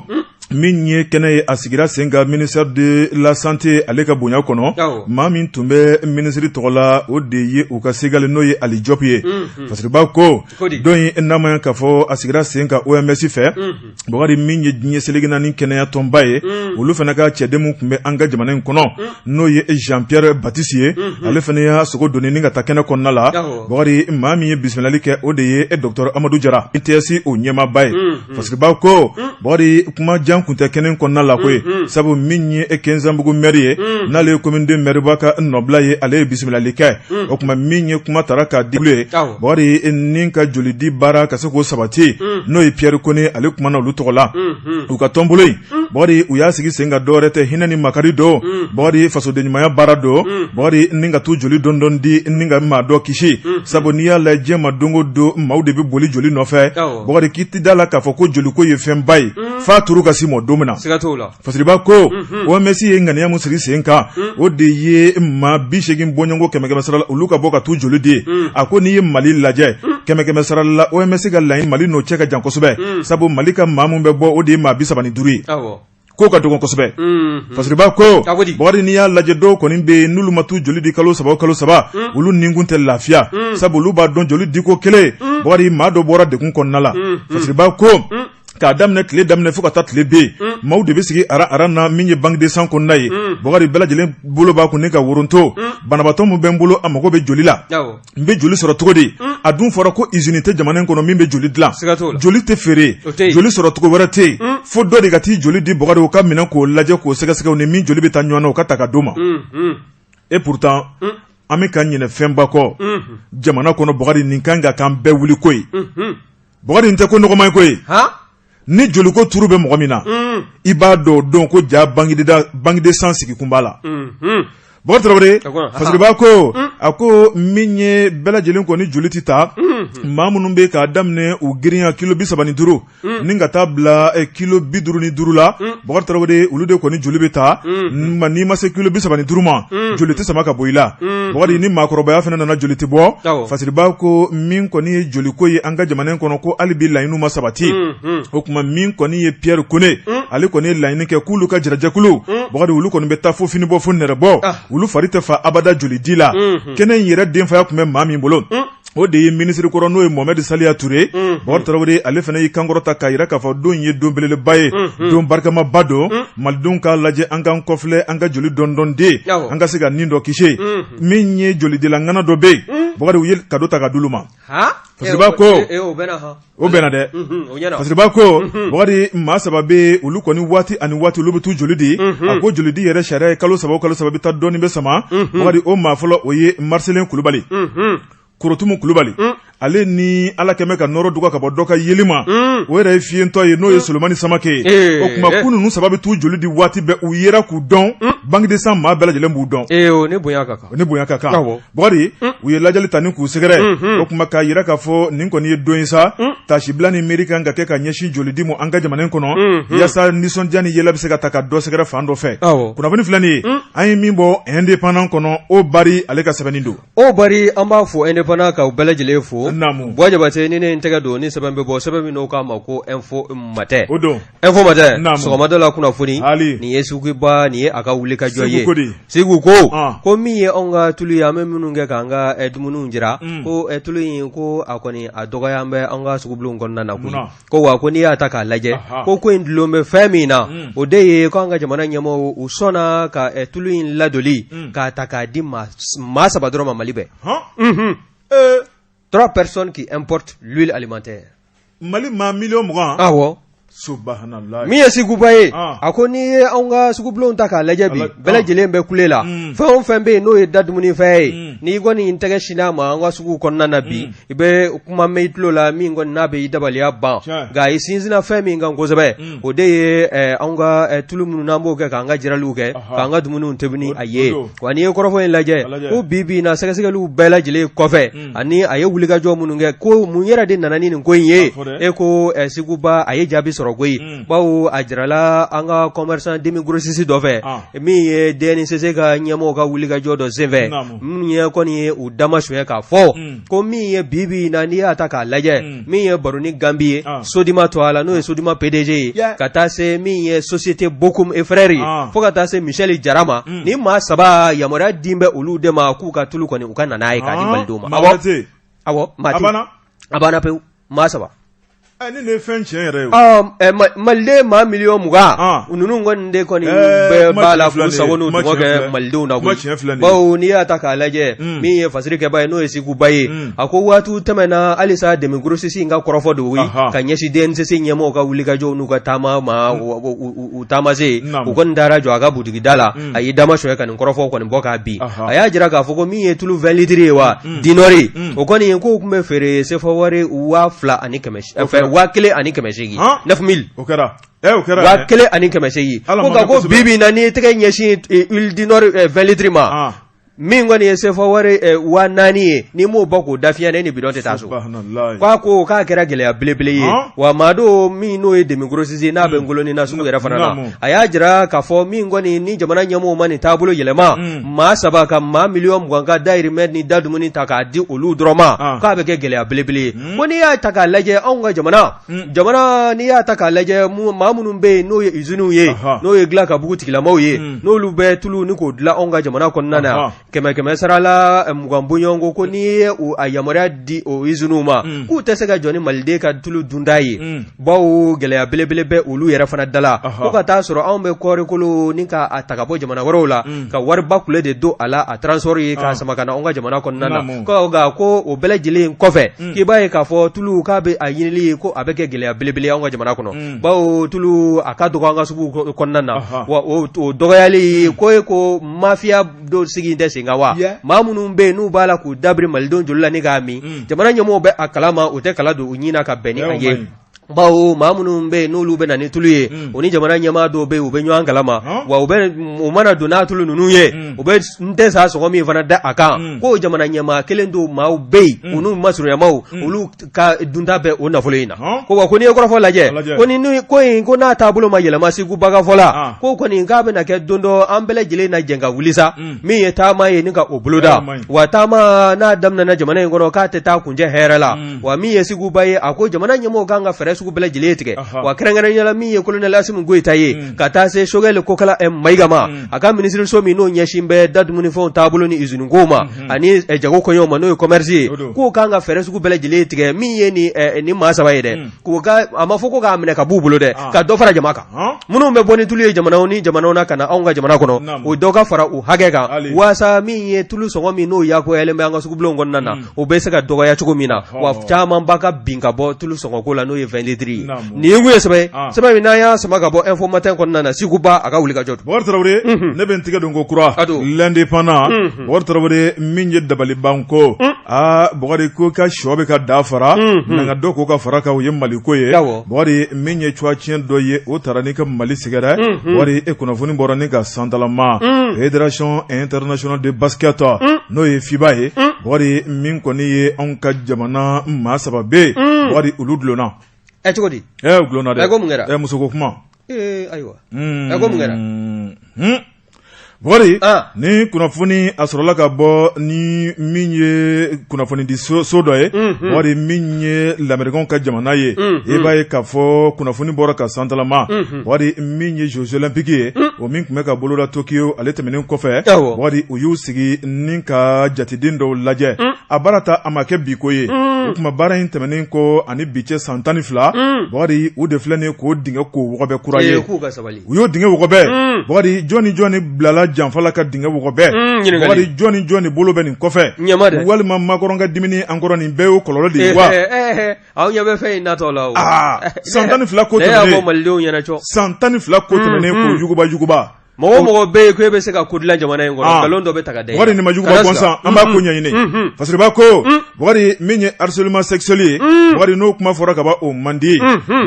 min ye kɛnɛ ye, a sigira sen kan ministère de la santé ale ka bonya kɔnɔ. Maa min tun bɛ minisiri tɔgɔ la, o de ye u ka segali, n'o ye Ali Diop ye. Fasiriba ko don in n'a ma k'a fɔ a sigira sen kan OMS fɛ, Bukari, min ye diɲɛ seleke naani kɛnɛya tɔnba ye, olu fana ka cɛden min tun bɛ an ka jamana in kɔnɔ, n'o ye Jean Pierre Baptiste ye, ale fana y'a sogo doni ni ka taa kɛnɛ kɔnɔna la. Bukari, maa min ye bisimilali kɛ, o de ye docteur Amadu Jara, INTS o ɲɛmaaba ye. Fasiriba ko, Bukari, kuma jan tun tɛ kɛnɛ kɔnɔna la koyi, sabu min ye Quinzambougou maire ye, n'ale ye commune 2 maire ba ka nɔbila ye, ale ye bisimilali kɛ. O tuma min ye kuma tara k'a di ye, Bukari, ni ka joli di baara ka se k'o sabati, n'o ye Pierre Kone, ale kumana olu tɔgɔ la. U ka tɔnbolo in, Bukari, u y'a sigi sen kan dɔwɛrɛ tɛ, hinɛ ni makari don, Bukari, fasoden ɲumanya baara don, Bukari, ni ka t'u joli dɔɔni dɔɔni di ni ka maa dɔ kisi. Sabu n'i y'a lajɛ diɲɛ ma, don o don maaw de bɛ boli joli nɔfɛ. Bukari, k'i ti da la k'a fɔ ko joliko ye fɛnba ye f'a turu ka s'i ma don min na. Fasiriba ko OMS ye ŋaniya min sigi sen kan, o de ye maa 80 bɔɲɔgɔnko 100 100 sara la, olu ka bɔ ka t'u joli di. A ko n'i ye Mali lajɛ, Kɛmɛ kɛmɛ sara la, OMS ka laɲini, Mali n'o cɛ ka jan kosɛbɛ, sabu Mali ka maa min bɛ bɔ, o de ye maa 35 ye. K'o ka dɔgɔn kosɛbɛ. Fasiriba ko, Bakari, n'i y'a lajɛ, dɔw kɔni bɛ yen, n'olu ma t'u joli di kalo saba o kalo saba, olu nikun tɛ lafiya, sabu olu b'a dɔn joli diko kelen, Bakari, maa dɔ bɔra degun kɔnɔna la. Fasiriba ko, k'a daminɛ tile daminɛ fo ka taa tile bin, maaw de bɛ sigi aran aran na min ye banque de sang kɔnɔna ye. Bakari, bɛɛ lajɛlen bolo b'a kun ni ka woronto. Banabaatɔ min bɛ n bolo, a mago bɛ joli la, n bɛ joli sɔrɔ cogo di? A dun fɔra ko usine tɛ jamana in kɔnɔ min bɛ joli dilan, joli tɛ feere, joli sɔrɔ cogo wɛrɛ tɛ yen, fo dɔ de ka t'i joli di Bakari, o ka minɛ k'o lajɛ, k'o sɛgɛsɛgɛ, ni min joli bɛ taa ɲɔgɔn na, o ka ta ka d'o ma. Et pourtant, an bɛ ka ɲinɛ fɛnba kɔ jamana kɔnɔ. Bakari, nin kan ka k'an bɛɛ wuli ko ye. Bakari, nin tɛ ko nɔgɔman ko ye. Ni joliko turu bɛ mɔgɔ min na, i b'a dɔn don ko ja banque de sang sigi kun b'a la. Bakari Tarawele, Fasiriba ko, a ko min ye bɛɛ lajɛlen kɔni joli tɛ ta, maa minnu bɛ k'a daminɛ u girinya kilo 35 ni ka taa bila kilo 55 la, Bakari Tarawele, olu de kɔni joli bɛ ta. N'i ma se kilo 35 ma, joli tɛ sama ka bɔ i la. Bakari, ni maakɔrɔbaya fana nana, joli tɛ bɔ. Fasiriba ko min kɔni ye joliko ye an ka jamana in kɔnɔ, ko hali bi laɲiniw ma sabati. O tuma, min kɔni ye Pierre Kone, ale kɔni ye laɲini kɛ k'olu ka jirajɛkulu, Bakari, olu kɔni bɛ taa fo fini bɔ fo nɛrɛ bɔ, olu fari tɛ fa abada joli di la. Kɛnɛ in yɛrɛ denfaya tun bɛ maa min bolo, o de ye minisiri kɔrɔ, n'o ye Mohamed Saliya Ture. Bakari Tarawele, ale fana y'i kankɔrɔta k'a jira k'a fɔ don in ye don belebeleba ye, don barikamaba don. Malidenw k'a lajɛ, an k'an kɔfilɛ, an ka joli dɔndɔn di, an ka se ka nin dɔ kisi. Min ye jolidila ŋana dɔ bɛ yen, Bakari, u ye cadeau ta ka d'olu ma. Fasiriba ko o bɛnna dɛ. Fasiriba ko, Bakari, maa saba bɛ, olu kɔni waati ani waati olu bɛ t'u joli di. A ko jolidi yɛrɛ sariya ye kalo saba o kalo saba, bɛ taa dɔɔnin bɛ sama. Bakari, o maa fɔlɔ, o ye Marcelin Kulubali, Korotumu Kulubali, ale ni Ala kɛmɛ ka nɔɔrɔ duga ka bɔ dɔ ka yeli ma, o yɛrɛ ye fiyentɔ ye, n'o ye Solomani Samake ye. O tuma, ko ninnu saba bɛ t'u joli di waati bɛɛ, u yera k'u dɔn, banque de sang maa bɛɛ lajɛlen b'u dɔn. O ni bonya ka kan. O ni bonya ka kan. Bakari, u ye lajɛli ta ni k'u sɛgɛrɛ. O tuma, k'a jira k'a fɔ nin kɔni ye don ye sa, tasibila ni miiri kan ka kɛ ka ɲɛsin jolidi ma an ka jamana in kɔnɔ, yaasa nisɔndiya ni yɛlɛ bɛ se ka ta ka dɔ sɛgɛrɛ fan dɔ fɛ. Kunnafoni filɛ nin ye, an ye min bɔ Indépendant kɔnɔ, o Bari, ale ka sɛbɛnni don. O Bari, an b'a fɔ Indépendant ka bɛɛ lajɛlen fo. Buwa Jabate, ni ne n tɛgɛ don ni sɛbɛn bɛ bɔ, sɛbɛn min n'o k'a ma ko Info Matin, o don Info Matin sɔgɔmada la kunnafoni, nin ye Seguba, nin ye a ka wulikajɔ ye. Segu ko ko min ye anw ka tulu ye, an bɛ minnu kɛ k'an ka dumuniw jira, ko tulu in, ko a kɔni a dɔgɔya bɛ an ka sugubulonw kɔnɔna na koyi. Ko wa ko n'i y'a ta k'a lajɛ, ko in dulon bɛ fɛn min na, o de ye ko an ka jamana ɲɛmɔgɔw, u sɔnna ka tulu in ladoli k'a ta k'a di maa saba dɔrɔn ma Mali bɛɛ. Trois personnes qui importent l'huile alimentaire. Mali maa miliyɔn 20. Awɔ. Subhanallah. Min ye Seguba ye, a ko n'i ye anw ka sugubulonw ta k'a lajɛ bi, bɛɛ lajɛlen bɛ kule la. Fɛn o fɛn bɛ yen n'o ye da dumunifɛn ye, n'i kɔni tɛgɛ sinna a ma an ka sugu kɔnɔna na bi, i bɛ kuma mɛn i tulo la min kɔni n'a bɛ i dabaliya ban. Nka i sinsinna fɛn min kan kosɛbɛ, o de ye anw ka tulu minnu n'an b'o kɛ k'an ka jiraliw kɛ, k'an ka dumuniw tobi ni a ye. Wa n'i ye kɔrɔfɔ in lajɛ, ko bi bi in na, sɛgɛsɛgɛliw bɛɛ lajɛlen kɔfɛ, ani a ye wulikajɔ minnu kɛ, ko mun yɛrɛ de nana ni nin ko in ye? E ko Seguba, a ye jaabi sɔrɔ koyi, bawo a jirala an ka commerçant demi grossiste dɔ fɛ, min ye DNCC ka ɲɛmɔgɔw ka wulikajɔ dɔ senfɛ, minnu ye kɔni ye u damasuɲɛ k'a fɔ ko min ye bi bi in na, n'i y'a ta k'a lajɛ, min ye Baroni Gambi ye, Sodima to a la, n'o ye Sodima PDG ye, ka taa se min ye société Bokum et frères ye, fo ka taa se Michel Jara ma, ni maa saba, yamaruya di bɛ olu de ma k'u ka tulu kɔni, u ka na n'a ye k'a di Malidenw ma. Awɔ, a banna pewu, maa saba. Ni ne ye fɛn tiɲɛ yɛrɛ ye. Maliden maa miliyɔn 20, ninnu kɔni de kɔni bɛɛ b'a la k'u sago n'u tɔgɔ kɛ Malidenw na koyi. Bawo n'i y'a ta k'a lajɛ, min ye fasirikɛba ye, n'o ye Seguba ye, a ko waati tɛmɛna halisa demi grossiste in ka kɔrɔfɔ don koyi, ka ɲɛsin DNCC ɲɛmɔgɔw ka wulikajɔw n'u ka taama ma, u taamasen, u kɔni taara jɔ a ka butigida la, a y'i damasuɲɛ ka nin kɔrɔfɔ kɔni bɔ k'a bin. A y'a jira k'a fɔ ko min ye tulu 20 litres ye wa du Nord, o kɔni k'o tun bɛ feere sefa wari 2800, 9000, o kɛra 1800. Ko nka ko bi bi in na, n'i ye tɛgɛ ɲɛsin huile du Nord 20 litres ma, Min kɔni ye sefa wari 4000 ye n'i m'o bɔ k'o da fiɲɛ na e ni bidɔn tɛ taa so k'a ko k'a kɛra gɛlɛya belebele ye wa maa don min n'o ye demi grossiste n'a bɛ Ngolonina sugu yɛrɛ fana na a y'a jira k'a fɔ min kɔni ni jamana ɲɛmɔgɔw ma nin taabolo yɛlɛma maa saba ka maa miliyɔn 20 ka dayirimɛ ni da dumuni ta k'a di olu dɔrɔn ma k'a bɛ kɛ gɛlɛya belebele ye ko n'i y'a ta k'a lajɛ anw ka jamana jamana n'i y'a ta k'a lajɛ maa minnu bɛ yen n'o ye usines ye n'o ye dilan ka bugu tigilamaw ye n'olu bɛ tulu ni k'o dilan anw ka jamana kɔnɔna na kɛmɛ kɛmɛ sara la 20 bɔɲɔgɔnko ko n'i ye a yamaruya di o usines ma k'u tɛ se ka jɔ ni maliden ka tulu dunda ye bawo gɛlɛya belebele bɛ olu yɛrɛ fana da la ko ka taa sɔrɔ anw bɛ kɔɔrikolo ni k'a ta ka bɔ jamana wɛrɛw la ka wariba kule de don a la a transport ye k'a sama ka na anw ka jamana kɔnɔna na ko nka ko o bɛɛ lajɛlen kɔfɛ k'i b'a ye k'a fɔ tulu k'a bɛ a ɲinili ye ko a bɛ kɛ gɛlɛya belebele anw ka jamana kɔnɔ bawo tulu a ka dɔgɔ an ka sugu kɔnɔna na wa o dɔgɔyali ko ye ko mafiya dɔ sigi tɛ sen kan wa maa minnu bɛ yen n'u b'a la k'u dabiri malidenw joli la ni k'a min jamana ɲɛmɔgɔw bɛ a kalama u tɛ kala don u ɲin na ka bɛn ni a ye bawo maa minnu bɛ yen n'olu bɛ na ni tulu ye u ni jamana ɲɛmaa dɔw bɛ yen u bɛ ɲɔgɔn kalama wa u bɛ u mana don n'a tulu ninnu ye u bɛ n tɛ sa sɔngɔ min fana da a kan ko jamana ɲɛmaa kelen dɔw maaw bɛ yen u n'u masurunyamaw olu ka dunta bɛ o nafolo in na ko wa ko n'i ye kɔrɔfɔ lajɛ ko ni ko in ko n'a taabolo ma yɛlɛma Segu Ba ka fɔ la ko kɔni k'a bɛna kɛ don dɔ an bɛɛ lajɛlen na jɛ ka wuli sa min ye taama ye ni ka o boloda wa taama n'a daminɛna jamana in kɔnɔ k'a tɛ taa kuncɛ hɛrɛ la wa min ye Segu Ba ye a ko jamana ɲɛmɔgɔw kan ka fɛɛrɛ sugu bɛɛ lajɛlen tigɛ wa kɛrɛnkɛrɛnnenya la min ye kolonɛli Asimi Goyita ye ka taa se Sogɛli Kokala Mayiga ma a ka minisiriso min n'o ɲɛsin bɛ da dumunifɛnw taabolo ni usine kow ma ani jago koɲɛw ma n'o ye commerce ye k'o kan ka fɛɛrɛ sugu bɛɛ lajɛlen tigɛ min ye nin maa saba ye dɛ k'o ka a ma fɔ ko k'a minɛ ka b'u bolo dɛ ka dɔ fara jama kan minnu bɛ bɔ ni tulu ye jamanaw ni jamanaw na ka na anw ka jamana kɔnɔ o dɔ ka fara u hakɛ kan waasa min ye tulu sɔngɔ min n'o yakuyalen bɛ an ka sugubulonw kɔnɔna na o bɛ se ka dɔgɔya cogo min na wa camanba ka bin ka bɔ tulu sɔngɔko la n'o ye 20 litres ye nin kun ye sɛbɛn sɛbɛn min n'an y'a sama ka bɔ Info Matin kɔnɔna na Segu Ba a ka wuli ka jɔ Bubakari Tarawele ne bɛ n tigɛ don ko kura L'Indépendant Bubakari Tarawele min ye dabalibanko aa Bubakari ko ka shɔ bɛ ka da fara nka dɔ k'o ka fara kan o ye Maliko ye Bubakari min ye cuwa tiɲɛ dɔ ye o taara ni ka Mali sɛgɛrɛ Bubakari e kunnafoni bɔra ni ka santalama Fédération internationale de basket n'o ye FIBA ye Bubakari min kɔni ye anw ka jamana maa saba bɛ Bubakari olu dulonna ɛ cogo di u dulonna dɛ ko mun kɛra musoko kuma ayiwa ko mun kɛra Bubakari ni kunnafoni a sɔrɔla ka bɔ ni min ye kunnafoni di so dɔ ye Bubakari min ye lamerikɛnw ka jamana ye i b'a ye k'a fɔ kunnafoni bɔra ka santalama Bubakari min ye Jeux olympiques ye o min tun bɛ ka boloda Tokyo ale tɛmɛnen kɔfɛ Bubakari u y'u sigi ni ka jateden dɔw lajɛ a baara ta a ma kɛ bi ko ye o tuma baara in tɛmɛnen kɔ ani bi cɛ san 12 Bubakari u de filɛ nin ye k'o dingɛ k'o wɔgɔbɛ kura ye u y'o dingɛ wɔgɔbɛ Bubakari jɔn ni jɔn bilala janfa la ka dingɛ wɔgɔbɛ Bubakari jɔn ni jɔn bolo bɛ nin kɔfɛ walima Macron ka dimini an kɔrɔ nin bɛɛ y'o kɔlɔlɔ de ye wa aw ɲɛ bɛ fɛn in natɔ la san 12 ko tɛmɛnen san 12 ko tɛmɛnen k'o yuguba yuguba mɔgɔ o mɔgɔ bɛ yen ko e bɛ se ka ko dilan jamana in kɔnɔ nkalon dɔ bɛ ta ka da i la Bubakari nin ma juguba gansan an b'a ko ɲɛɲini Fasiriba ko Bubakari min ye harcèlement sexuel ye Bubakari n'o kuma fɔra ka ban o man di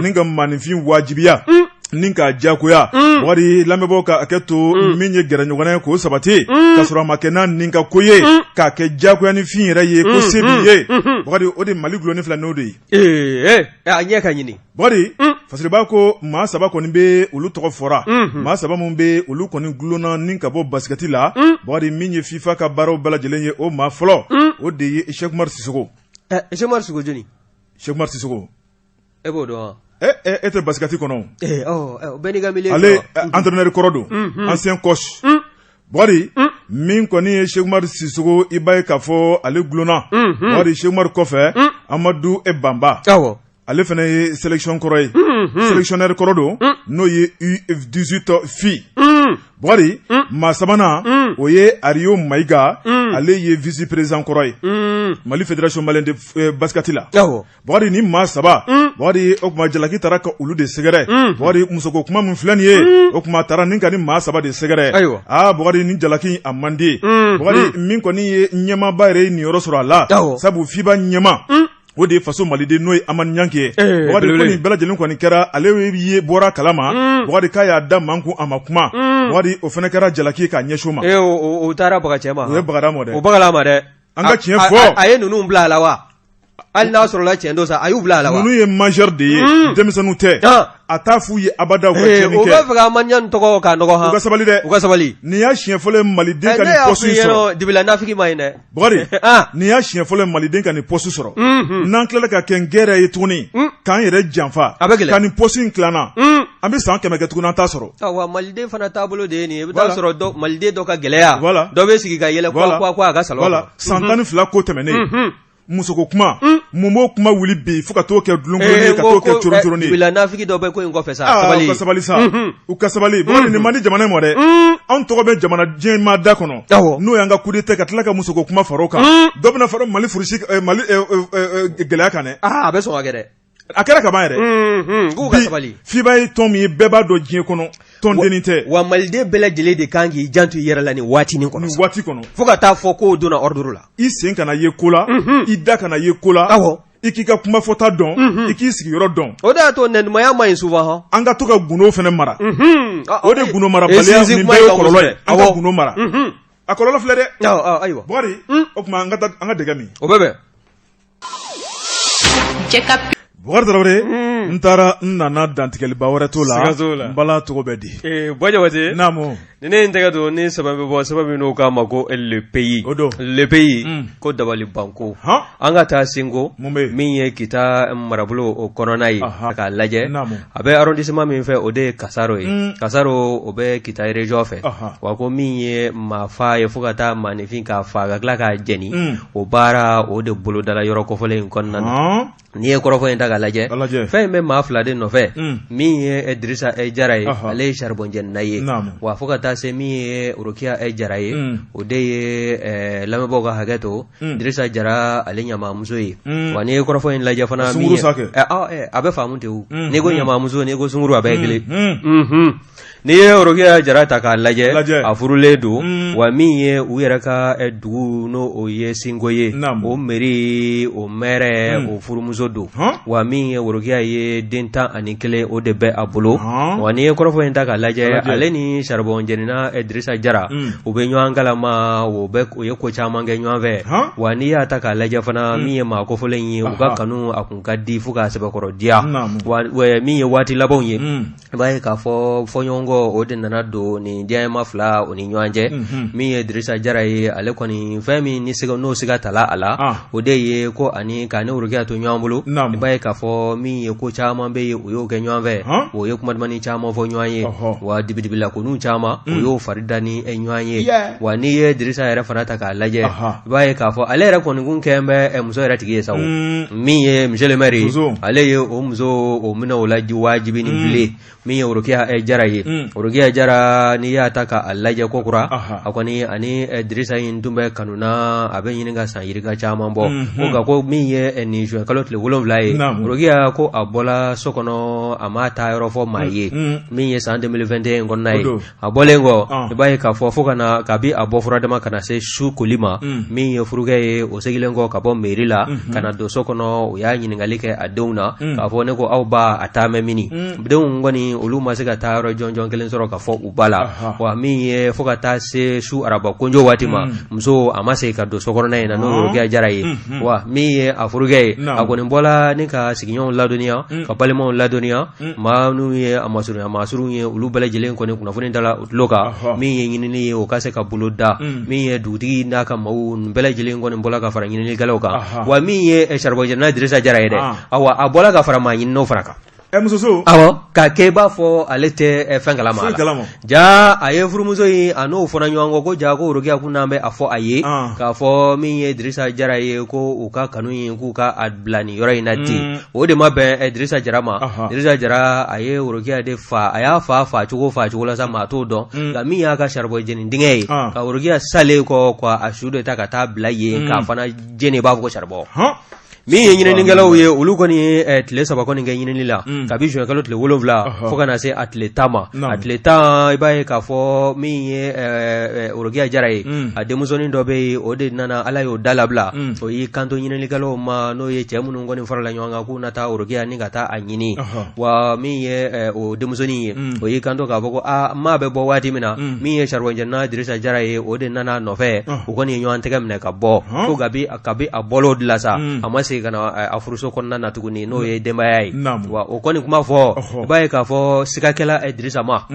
ni ka maaninfin wajibiya ni k'a diyagoya Bubakari lamɛnbaaw ka hakɛ to min ye gɛrɛɲɔgɔnna ye k'o sabati ka sɔrɔ a ma kɛ n'a ni ka ko ye k'a kɛ diyagoyanifin yɛrɛ ye ko se b'i ye Bubakari o de Mali dulonnen filɛ n'o de ye ee a ɲɛ ka ɲini Bubakari Fasiriba ko maa saba kɔni bɛ olu tɔgɔ fɔra maa saba minnu bɛ olu kɔni dulonna ni ka bɔ basikɛti la Bubakari min ye FIFA ka baaraw bɛɛ lajɛlen ye o maa fɔlɔ o de ye Sɛki Umaru Sisoko Sɛki Umaru Sisoko jɔni Sɛki Umaru Sisoko E b'o dɔn wa? E tɛ basket kɔnɔ bɛɛ n'i ka milieu ale entraîneur kɔrɔ don ancien coach Bubakari min kɔni ye Sɛki Umaru Sisoko i b'a ye k'a fɔ ale dulonna Bubakari Sɛki Umaru kɔfɛ Amadu Banba ale fana ye sélection kɔrɔ ye sélectionneur kɔrɔ don n'o ye U18 filles Bubakari maa sabanan o ye Ariyo Mayiga ale ye vice président kɔrɔ ye Mali fédération malienne de basket la Bubakari ni maa saba Bubakari o tuma jalaki taara ka olu de sɛgɛrɛ Bubakari musoko kuma min filɛ nin ye o tuma taara ni ka ni maa saba de sɛgɛrɛ ayiwa aa Bubakari ni jalaki a man di Bubakari min kɔni ye ɲɛmaaba yɛrɛ ye niyɔrɔ sɔrɔ a la sabu FIBA ɲɛmaa. O de ye faso maliden n'o ye Amani Ɲanki ye. Bukari, ko nin bɛɛ lajɛlen kɔni kɛra, ale ye bɔra kalama. Bukari, k'a y'a da mankun, a ma kuma. Bukari, o fana kɛra jalaki k'a ɲɛsin o ma. Ee, o taara baga cɛ ma. O ye bagada ma dɛ. O bagala ma dɛ. An ka tiɲɛ fɔ. A ye ninnu bila a la wa? Hali n'a sɔrɔla tiɲɛ don sa, a y'u bila a la wa? Ninnu ye majeur de ye, denmisɛnninw tɛ. A t'a f'u ye abada u ka tiɲɛni kɛ. U b'a fɛ ka Amani Ɲangi tɔgɔ k'a nɔgɔ han. U ka sabali dɛ. U ka sabali. Nin y'a siɲɛ fɔlɔ ye maliden ka nin poste in sɔrɔ. Dibila nafigi ma ɲi dɛ. Bukari, nin y'a siɲɛ fɔlɔ ye maliden ka nin poste sɔrɔ. N'an tilala ka kɛ ngɛrɛ ye tuguni, k'an yɛrɛ janfa, a bɛ gɛlɛya, ka nin poste in tila an na, an bɛ san 100 kɛ tuguni an t'a sɔrɔ. Wa maliden fana taabolo de ye nin ye. I bɛ taa sɔrɔ dɔ maliden dɔ ka gɛlɛya, dɔ bɛ sigi ka yɛlɛ quoi a ka salon kɔnɔ. San 12 ko tɛmɛnen, musoko kuma, mun b'o kuma wuli bi fo ka t'o kɛ dulonkolon ye, ka t'o kɛ coron-coron ye? Dibila nafigi dɔ bɛ ko in kɔfɛ sa. Sabali, u ka sabali sa, u ka sabali. Bukari, nin man di jamana in ma dɛ. Anw tɔgɔ bɛ jamana diɲɛ maa da kɔnɔ, n'o y'an ka coup d'état, ka tila ka musoko kuma fara o kan. Dɔ bɛna fara Mali furusi Mali gɛlɛya kan dɛ. A bɛ sɔn ka kɛ dɛ. A kɛra kaban yɛrɛ. K'u ka sabali. FIBA ye tɔn min ye, bɛɛ b'a dɔn diɲɛ kɔnɔ, tɔndennin tɛ. Wa maliden bɛɛ lajɛlen de kan k'i janto i yɛrɛ la nin waati nin kɔnɔ. Nin waati kɔnɔ. Fo ka taa fɔ k'o donna ordre la. I sen kana ye ko la, i da kana ye ko la. Awɔ. I k'i ka kumafɔta dɔn, i k'i sigiyɔrɔ dɔn. O de y'a to nɛnumanya man ɲi souvent hɔn. An ka to ka gundo fana mara. O de gundo marabaliya nin bɛɛ ye kɔlɔlɔ ye. An ka gundo mara. A kɔlɔlɔ filɛ dɛ. Ayiwa. Bukari, o tuma an ka taa an ka dɛgɛ min. O bɛ bɛn. Bukari Tarawele, n taara n nana, dantigɛliba wɛrɛ t'o la. Siga t'o la. N bala tɔgɔ bɛ di. Buwa Jabate. Naamu. Ni ne ye n tɛgɛ don ni sɛbɛn bɛ bɔ, sɛbɛn min n'o k'a ma ko Le Pays. O don. Le Pays. Ko dabalibanko. Han. An ka taa Sinko. Mun bɛ yen? Min ye Kita marabolo o kɔnɔna ye. K'a lajɛ. Naamu. A bɛ arrondissement min fɛ, o de ye Kasaro ye. Kasaro, o bɛ Kita région fɛ. Wa ko min ye maafa ye, fo ka taa maaninfin k'a faa ka tila k'a jeni. O baara o de bolodala yɔrɔ kofɔlen in kɔnɔna na. N'i ye kɔrɔfɔ in ta k'a lajɛ, fɛn in bɛ maa fila de nɔfɛ. Min ye Dirisa Jara ye, ale ye charbon jenina ye. Wa fo ka taa se min ye Rokiya Jara ye, o de ye, lamɛnbaaw ka hakɛ to, Dirisa Jara ale ɲamamuso ye. Wa n'i ye kɔrɔfɔ in lajɛ fana, min ye a bɛ faamu ten, n'i ko ɲamamuso, n'i ko sunguru, a bɛɛ ye kelen. N'i ye Rokiya Jara ta k'a lajɛ, a furulen don. Wa min ye u yɛrɛ ka dugu, n'o o ye Sinko ye, o mairie, o maire, o furumuso don. Wa min ye Rokiya ye, den 11, o de bɛ a bolo. Wa n'i ye kɔrɔfɔ in ta k'a lajɛ, ale ni charbon jenina Dirisa Jara, u bɛ ɲɔgɔn kalama, o u ye ko caman kɛ ɲɔgɔn fɛ. Wa n'i y'a ta k'a lajɛ fana, min ye maa kofɔlen ye, u ka kanu a kun ka di fo k'a sɛbɛkɔrɔ diya. Wa min ye waati labanw ye, i b'a ye k'a fɔ fɔɲɔgɔnkɔ o de nana don nin diyanyema fila o ni ɲɔgɔn cɛ. Min ye Dirisa Jara ye, ale kɔni fɛn min ni n'o siga tala a la, o de ye ko ani k'a ni Rokiya to ɲɔgɔn bolo, i b'a ye k'a fɔ min ye ko caman bɛ yen, u y'o kɛ ɲɔgɔn fɛ, o ye kuma dumannin caman fɔ ɲɔgɔn ye, wa dibidibila koninw caman, u y'o fari da ni ɲɔgɔn ye. Wa n'i ye Dirisa yɛrɛ fana ta k'a lajɛ, i b'a ye k'a fɔ ale yɛrɛ kɔni kun kɛlen bɛ muso yɛrɛ tigi ye sa. Min ye monsieur le maire ye, ale ye o muso o minɛ o la wajibi ni bilen. Min ye Rokiya Jara ye, Rokiya Jara, n'i y'a ta k'a lajɛ ko kura, a kɔni ani Dirisa in tun bɛ kanu na, a bɛ ɲini ka san yirika caman bɔ. Ko nka ko min ye nin juin kalo tile 7 ye, Rokiya ko a bɔla so kɔnɔ, a ma taa yɔrɔ fɔ maa ye. Min ye san 2021 in kɔnɔna ye, a bɔlen kɔ, i b'a ye k'a fɔ fo ka na kabi a bɔ fura dama ka na se su koli ma, min ye furukɛ ye, o segilen kɔ ka bɔ mairie la ka na don so kɔnɔ, o y'a ɲininkali kɛ a denw na k'a fɔ ne ko aw ba a taa mɛ mini? Denw kɔni olu ma se ka taa yɔrɔ jɔnjɔn kelen sɔrɔ ka fɔ u ba la. Wa min ye fo ka taa se su araba konjo waati ma, muso a ma segin ka don so kɔnɔna in na, n'o ye Rokiya Jara ye. Wa min ye a furukɛ ye, a kɔni bɔla ni ka sigiɲɔgɔnw ladɔnniya, ka balimaw ladɔnniya, maa minnu ye a masurunya maasurun ye, olu bɛɛ lajɛlen kɔni kunnafoni dala u tulo kan. Min ye ɲinini ye, o ka se ka bolo da. Min ye dugutigi n'a ka maaw bɛɛ lajɛlen kɔni bɔla ka fara ɲininikɛlaw kan. Wa min ye charbon jenina Dirisa Jara ye dɛ, awa a bɔla ka fara maa ɲininaw fana kan. Muso k'a kɛ i b'a fɔ ale tɛ fɛn kalama. Ja a ye furumuso in, a n'o fɔra ɲɔgɔn kɔ ko ja ko Rokiya kun n'an bɛ a fɔ a ye k'a fɔ min ye Dirisa Jara ye, ko u ka kanu in k'u ka a bila nin yɔrɔ in na ten. O de ma bɛn Dirisa Jara ma. Dirisa Jara a ye Rokiya de fa, a y'a fa fa cogo fa cogo la sa, maa t'o dɔn. Nka min y'a ka charbon jeni dingɛ ye, ka Rokiya salen kɔ, a su de ta ka taa bila yen, k'a fana jeni i b'a fɔ ko charbon. Min ye ɲininikɛlaw ye, olu kɔni ye tile 3 kɔni kɛ ɲinini la kabi juin kalo tile 7 fo ka na se a tile 10 ma. A tile 10, i b'a ye k'a fɔ min ye Orokiya Jara ye, a denmusonin dɔ bɛ yen, o de nana, Ala y'o da labila, o y'i kanto ɲininikɛlaw ma, n'o ye cɛ minnu kɔni farala ɲɔgɔn kan k'u na taa Orokiya ni ka taa a ɲini. Wa min ye o denmusonin ye, o y'i kanto k'a fɔ ko aa, maa bɛ bɔ waati min na, min ye saribɔn jenina Dirisa Jara ye, o de nana a nɔfɛ. U kɔni ye ɲɔgɔn tɛgɛ minɛ ka bɔ fo kabi a bɔl'o de la sa, a ma segin ka na a furuso kɔnɔna na tuguni, n'o ye denbaya ye. Wa o kɔni kuma fɔ, i b'a ye k'a fɔ siga kɛla Dirisa ma.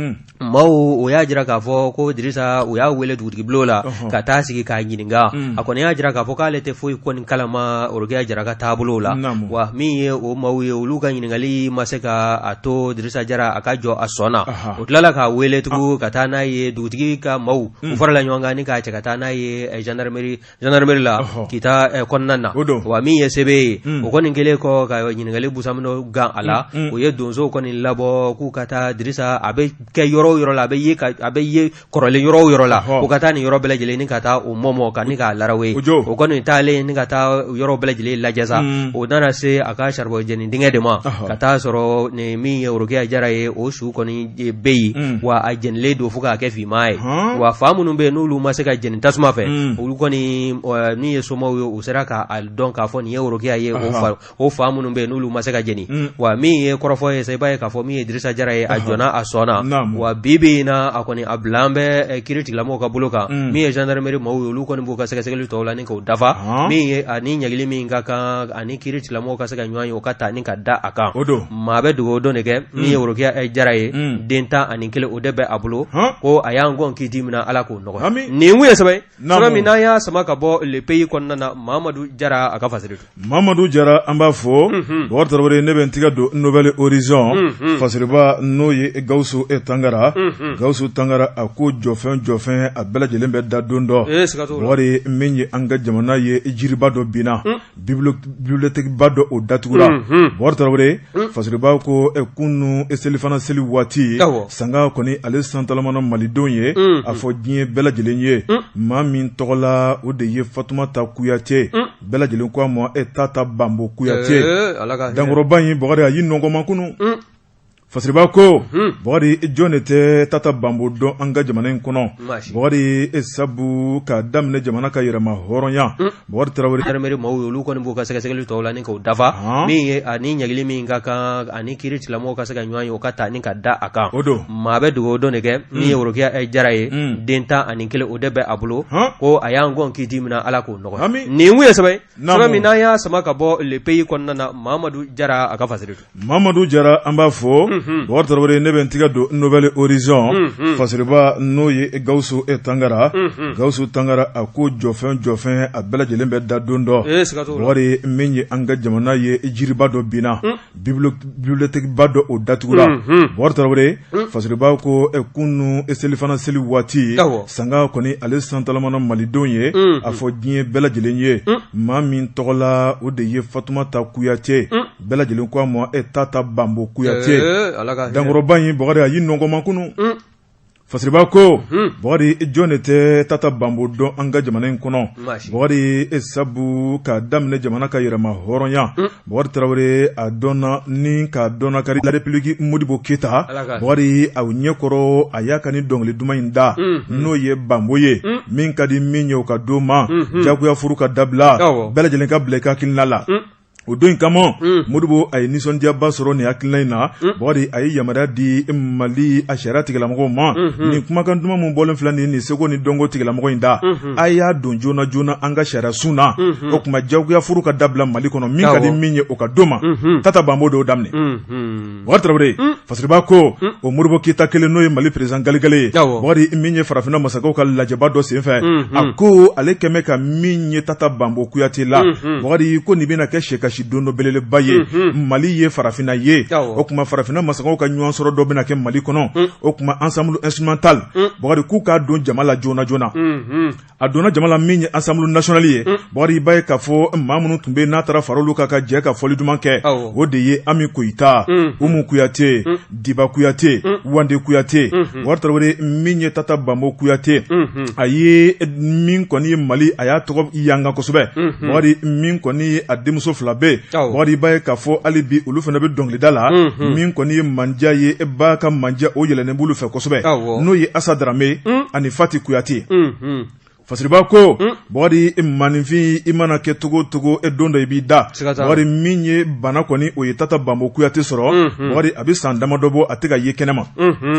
Maaw o y'a jira k'a fɔ ko Dirisa, u y'a wele dugutigi bulon la ka taa sigi k'a ɲininka. A kɔni y'a jira k'a fɔ k'ale tɛ foyi kɔni kalama Orokiya Jara ka taabolo la. Wa min ye o maaw ye, olu ka ɲininkali ma se ka a to Dirisa Jara a ka jɔ a sɔn na. U tilala k'a wele tugun ka taa n'a ye dugutigi ka maaw, u farala ɲɔgɔn kan ni k'a cɛ ka taa n'a ye gendarmerie gendarmerie la Kita kɔnɔna na. Wa min ye sɛbɛn ye, o kɔni kɛlen kɔ ka ɲininkali busaminɛ gan a la, u ye donsow kɔni labɔ k'u ka taa Dirisa, a bɛ kɛ yɔrɔ o yɔrɔ la, a bɛ ye a bɛ ye kɔrɔlen yɔrɔ o yɔrɔ la, u ka taa nin yɔrɔ bɛɛ lajɛlen ni ka taa o mɔmɔ ka ni k'a larawe. O kɔni taalen ni ka taa yɔrɔ bɛɛ lajɛlen lajɛ sa, o nana se a ka saribɔn jeni dingɛ de ma, ka taa sɔrɔ nin min ye Orokiya Jara ye, o su kɔni bɛ yen, wa a jenilen don fo k'a kɛ finman ye. Wa fa minnu bɛ yen, n'olu ma se ka jeni tasuma fɛ, olu kɔni, min ye somaw ye, u sera k'a dɔn k'a fɔ nin ye Orokiya ye, o fa minnu bɛ yen, n'olu ma se ka jeni. Wa min ye kɔrɔfɔ ye sa, i b'a ye k'a fɔ min ye Dirisa Jara ye, a jɔnna a sɔn na. Wa bi bi in na, a kɔni a bila an bɛ kiri tigilamɔgɔw ka bolo kan. Min ye gendarmerie maaw ye, olu kɔni b'u ka sɛgɛsɛgɛli tɔw la ni k'o dafa. Min ye ani ɲangili min ka kan ani kiri tigilamɔgɔw ka se ka ɲɔgɔn ye, o ka ta ni ka da a kan. Maa bɛ dugawu don de kɛ min ye Orokiya Jara ye, den 11, o de bɛ a bolo, ko a y'an gɔn kiti min na, Ala k'o nɔgɔya. Nin kun ye sɛbɛn sɛbɛn min n'an y'a sama ka bɔ Le Pays kɔnɔna na, Mamadu Jara a ka fasiri don. Mamadu Jara, an b'a fɔ. Bɔkari Tarawele, ne bɛ n tigɛ don Nouvel Horizon fasiriba, n'o ye Gawusu Tangara. Gawusu Tangara, a ko jɔfɛn jɔfɛn, a bɛɛ lajɛlen bɛ da don dɔ. Bɔkari, min ye an ka jamana ye, jiriba dɔ binna, bibliothèque ba dɔ, o datugura. Bɔkari Tarawele, fasiriba ko kunun selifana seli waati, sanga kɔni ale santalamana malidenw ye, a fɔ diɲɛ bɛɛ lajɛlen ye, maa min tɔgɔ la, o de ye Fatumata Kuyate, bɛɛ lajɛlen ko a ma e Tata Banbo Kuyate. Dankɔrɔba in, Bɔkari, a y'i nɔgɔma kunun. Fasiriba ko, Bɔkari, jɔn de tɛ Tata Banbo dɔn an ka jamana in kɔnɔ? Bɔkari, sabu k'a daminɛ jamana ka yɛrɛma hɔrɔnya, Bɔkari Tarawele, gendarmerie maaw ye, olu kɔni b'u ka sɛgɛsɛgɛli tɔw la ni k'o dafa. Min ye ani ɲangili min ka kan ani kiri tigilamɔgɔw ka se ka ɲɔgɔn ye, o ka ta ni ka da a kan. O don. Maa bɛ dugawu don de kɛ min ye Orokiya Jara ye, den 11, o de bɛ a bolo, ko a y'an gɔn kiti min na, Ala k'o nɔgɔya. Nin kun ye sɛbɛn sɛbɛn min n'an y'a sama ka bɔ Le Pays kɔnɔna na, Mamadu Jara a ka fasiri don. Mamadu Jara, an b'a fɔ. Bɔkari Tarawele, ne bɛ n tigɛ don Nouvel Horizon fasiriba, n'o ye Gawusu Tangara. Gawusu Tangara, a ko jɔfɛn jɔfɛn, a bɛɛ lajɛlen bɛ da don dɔ. Bɔkari, min ye an ka jamana ye, jiriba dɔ binna, bibliothèque ba dɔ, o datugura. Bɔkari Tarawele, fasiriba ko kunun selifana seli waati, sanga kɔni ale santalamana malidenw ye, a fɔ diɲɛ bɛɛ lajɛlen ye, maa min tɔgɔ la, o de ye Fatumata Kuyate, bɛɛ lajɛlen ko a ma e Tata Banbo Kuyate. Dankɔrɔba in, Bɔkari, a y'i nɔgɔma kunun. Fasiriba ko, Bɔkari, jɔn de tɛ Tata Banbo dɔn an ka jamana in kɔnɔ? Bɔkari, sabu k'a daminɛ jamana ka yɛrɛma hɔrɔnya, Bɔkari Tarawele, a dɔnna ni k'a dɔnna kari la République Modibo Keyita. Bɔkari, a ɲɛkɔrɔ, a y'a ka ni dɔnkili duman in da, n'o ye Banbo ye, min ka di min ye, o ka d'o ma, jagoya furu ka dabila, bɛɛ lajɛlen ka bila i ka hakilina la. O don in kama, Modibo a ye nisɔndiyaba sɔrɔ nin hakilina in na. Bɔkari, a ye yamaruya di Mali a sariya tigilamɔgɔw ma, nin kumakan duman min bɔlen filɛ nin seko ni dɔnko tigilamɔgɔ in da, a y'a don joona joona an ka sariya sun na. O tuma jagoya furu ka dabila Mali kɔnɔ, min ka di min ye, o ka d'o ma. Tata Banbo d'o daminɛ. Bɔkari Tarawele, fasiriba ko o Modibo Keyita kelen, n'o ye Mali président galegale ye, Bɔkari, min ye farafinna masakɛw ka lajɛba dɔ senfɛ, a ko ale kɛmɛ ka min ye Tata Banbo Kuyate la, Bɔkari, ko nin bɛna kɛ sɛkasi don dɔ belebeleba ye Mali ye, farafinna ye. O tuma farafinna masakɛw ka ɲɔgɔn sɔrɔ dɔ bɛna kɛ Mali kɔnɔ. O tuma ensemble instrumental, Bɔkari, k'u k'a don jama la joona joona. A donna jama la, min ye ensemble national ye, Bɔkari, i b'a ye k'a fɔ maa minnu tun bɛ n'a taara fara olu kan ka jɛ ka fɔli duman kɛ, o de ye Ami Koyita, Umu Kuyate, Diba Kuyate, Wande Kuyate. Bɔkari Tarawele, min ye Tata Banbo Kuyate, a ye min kɔni ye Mali, a y'a tɔgɔ yanga kosɛbɛ. Bɔkari, min kɔni ye a denmuso fila bɛ yarabi Bubakari i b'a ye k'a fɔ hali bi olu fana bɛ dɔnkilida la min kɔni ye manja ye e ba ka manja o yɛlɛnnen b'olu fɛ kosɛbɛ n'o ye Asa Darame ani Fati Kuyate. Fasiriba ko Bubakari maaninfin i mana kɛ cogo o cogo e don dɔ i b'i da Bubakari min ye bana kɔni o ye Tata Banbo Kuyate sɔrɔ Bubakari a bɛ san damadɔ bɔ a tɛ ka ye kɛnɛma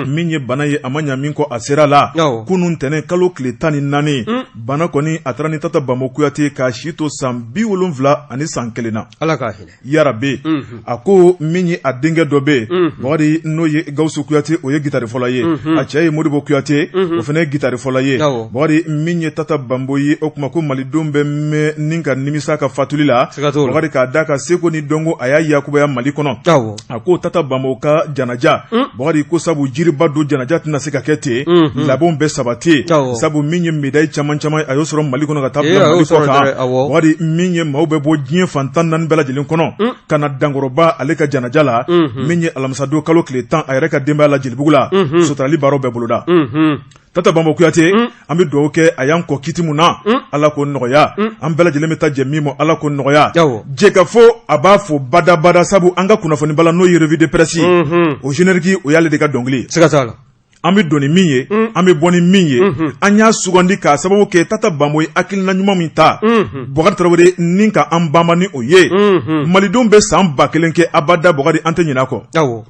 min ye bana ye a ma ɲa min kɔ a sera la kunun ntɛnɛn kalo tile 14 bana kɔni a taara ni Tata Banbo Kuyate k'a si to san 71 san 1 na. Ala k'a hinɛ. Yarabi a ko min ye a denkɛ dɔ bɛ yen Bubakari n'o ye Gawusu Kuyate o ye gitarifɔla ye a cɛ ye Modibo Kuyate o fana ye gitarifɔla ye Bubakari min ye Tata Banbo ye o tuma ko malidenw bɛ mɛn ni ka nimisa ka fatuli la Bubakari k'a d'a kan seko ni dɔnko a y'a yakubaya Mali kɔnɔ. A ko Tata Banbo ka janaja Bubakari ko sabu jiriba don janaja tɛna se ka kɛ ten labɛnw bɛ sabati sabu min ye médaille caman caman a y'o sɔrɔ Mali kɔnɔ ka taa bila Mali kɔkan Bubakari min ye maaw bɛ bɔ diɲɛ fan 14 bɛɛ lajɛlen kɔnɔ ka na Dankɔrɔba ale ka janaja la min ye alamisadon kalo tile 10 a yɛrɛ ka denbaya la Jelibugu la suturali baaraw bɛɛ boloda. Tata Banbo Kuyate an bɛ dugawu kɛ a y'an kɔn kiti mun na Ala k'o nɔgɔya an bɛɛ lajɛlen bɛ taa jɛ min ma Ala k'o nɔgɔya jɛkafɔ a b'a fɔ badabada sabu an ka kunnafoni bala n'o ye revue de presse o générique o y'ale de ka dɔnkili ye siga t'a la an bɛ don ni min ye an bɛ bɔ ni min ye an y'a sugandi k'a sababu kɛ Tata Banbo ye hakilina ɲuman min ta Bubakari Tarawele ni ka an banba ni o ye malidenw bɛ san 1000 kɛ abada Bubakari an tɛ ɲinɛ a kɔ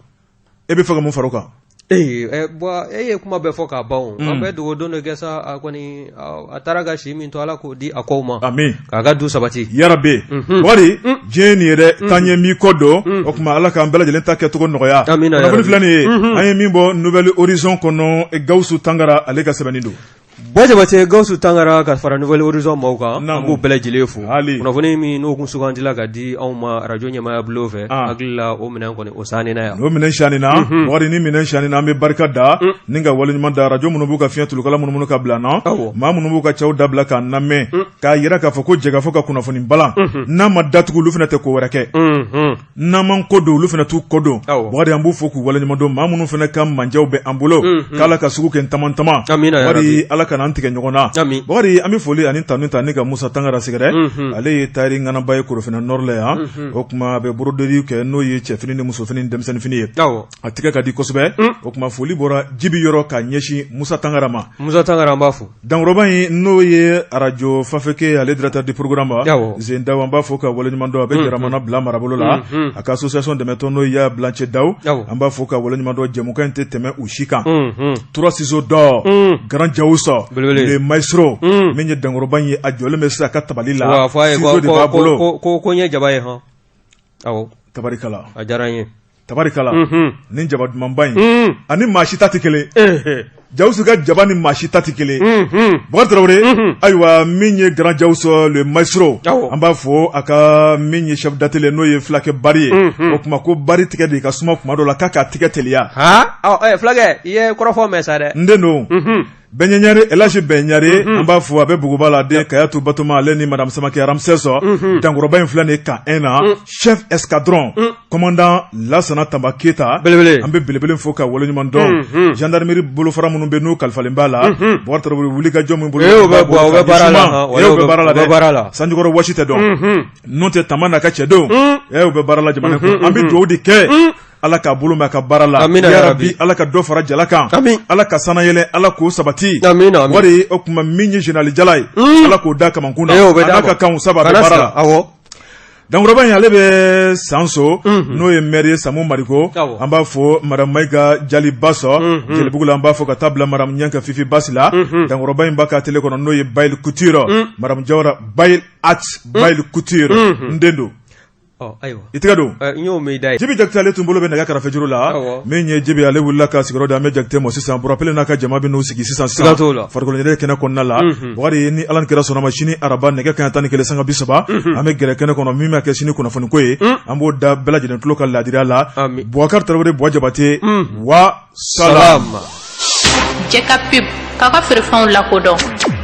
e bɛ fɛ ka mun fara o kan ee bɔn e ye kuma bɛɛ fɔ k'a ban an bɛ dugawu don dɔ kɛ sa a kɔni a taara ka si min to ala k'o di a kɔw ma amin k'a ka du sabati yarabi Bubakari diɲɛ nin ye dɛ taa ɲɛ m'i kɔ don o tuma ala k'an bɛɛ lajɛlen ta kɛcogo nɔgɔya kunnafoni filɛ nin ye an ye min bɔ Nouvel Horizon kɔnɔ Gawusu Tangara ale ka sɛbɛnni don Buwa Jabate Gawusu Tangara ka fara Nouvel Horizon maaw kan an b'u bɛɛ lajɛlen fo kunnafoni min n'o kun sugandila ka di anw ma arajo ɲɛmaaya bulon fɛ hakili la o minɛn kɔni o sanina yan o minɛn sanina Bubakari ni minɛn sanina an bɛ barika da ni ka waleɲuman da arajo minnu b'u ka fiɲɛ tulukala munumunu ka bila an na maa minnu b'u ka cɛw dabila k'an lamɛn k'a jira k'a fɔ ko jɛkafɔ ka kunnafoni balan n'a ma datugu olu fana tɛ ko wɛrɛ kɛ N'an m'an kɔ don olu fana t'u kɔ don Bubakari an b'u fo k'u waleɲuman dɔn maa minnu fana ka manjaw bɛ an bolo k'Ala ka sugu kɛ ntaman Bubakari Ala kana an tigɛ ɲɔgɔn na Bubakari an bɛ foli ani tanu ta ni ka Musa Tangara sɛgɛrɛ ale ye tayɛri ŋanaba ye Korofina Nord la yan o tuma a bɛ broderie kɛ n'o ye cɛfini ni musofini ni denmisɛnninfini ye a tigɛ ka di kosɛbɛ o tuma foli bɔra Jibi yɔrɔ ka ɲɛsin Musa Tangara ma Musa Tangara an b'a fo Dankɔrɔba in n'o ye arajo Fafeke ale directeur de programme Zen Daw an b'a fo ka waleɲuman dɔn a bɛ Jaramana bila marabolo la a ka association dɛmɛtɔn n'o ye Blancɛ Daw an b'a fo ka waleɲuman dɔn jɛmukan in tɛ tɛmɛ u si kan trois ciseaux d'or grand Jawuso le maestro min ye dankɔrɔba in ye a jɔlen bɛ sisan a ka tabali la ciseau de b'a bolo ko n ye jaba ye hɔn tabarikala a diyara n ye tabarikala nin jaba dumanba in ani maa si ta tɛ kelen Jawusu ka jaba ni maa si ta tɛ kelen Bubakari Tarawele ayiwa min ye grand Jawuso le maestro an b'a fɔ a ka min ye chef d'atelier n'o ye fulakɛ Bari ye o tuma ko Bari tigɛ de ka suma kuma dɔ la k'a k'a tigɛ teliya fulakɛ i ye kɔrɔfɔ mɛn sa dɛ n den don Bɛn ɲare Elhaji Bɛn ɲare an b'a fɔ a bɛ Buguba la den Kayatu Batoma ale ni madame Samakɛ Ramsès dankɔrɔba in filɛ nin ye camp 1 na chef escadron commandant Lasana Tanba Keyita belebele an bɛ belebele fo ka waleɲuman dɔn gendarmerie bolofara minnu bɛ n'u kalifalen b'a la Bubakari Tarawele wulikajɔ min bolo u bɛ baara la dɛ baara la sanjikɔrɔ wɔsi tɛ dɔn n'o tɛ Tama n'a ka cɛdenw u bɛ baara la jamana kɔnɔ an bɛ dugawu de kɛ Ala k'a bolo mɛn a ka baara la yarabi Ala ka dɔ fara jala kan Ala ka sanayɛlɛ Ala k'o sabati wari o tuma min ye général Jala ye Ala k'o da kamankun na a n'a ka kanw saba bɛ baara la dankɔrɔba in ale bɛ Sanso n'o ye maire ye Samu Mariko an b'a fɔ madame Mayiga Jali Basɔ Jelibugu la an b'a fɔ ka taa bila madame Ɲanka Fifi Basi la dankɔrɔba in b'a ka atelier kɔnɔ n'o ye Bayil Couture madame Jawara Bayil Art Bayil Couture n den don Ayiwa i tɛgɛ don n y'o mɛn i da ye Jibi Jakite ale tun bolo bɛ nɛgɛ karafejuru la min ye Jibi ale wulila ka sigiyɔrɔ di an bɛ Jakite ma sisan Burapele n'a ka jama bɛ n'u sigi sisan sisan farikolo ɲɛnajɛ kɛnɛ kɔnɔna la Bubakari ni Ala ni kira sɔnna ma sini araba nɛgɛ kanɲɛ 11:30 an bɛ gɛrɛ kɛnɛ kɔnɔ min bɛ kɛ sini kunnafoni ko ye an b'o da bɛɛ lajɛlen tulo kan laadiriya la Bubakari Tarawele Buwa Jabate wa salam Jɛ ka pub k'aw ka feerefɛnw lakodɔn.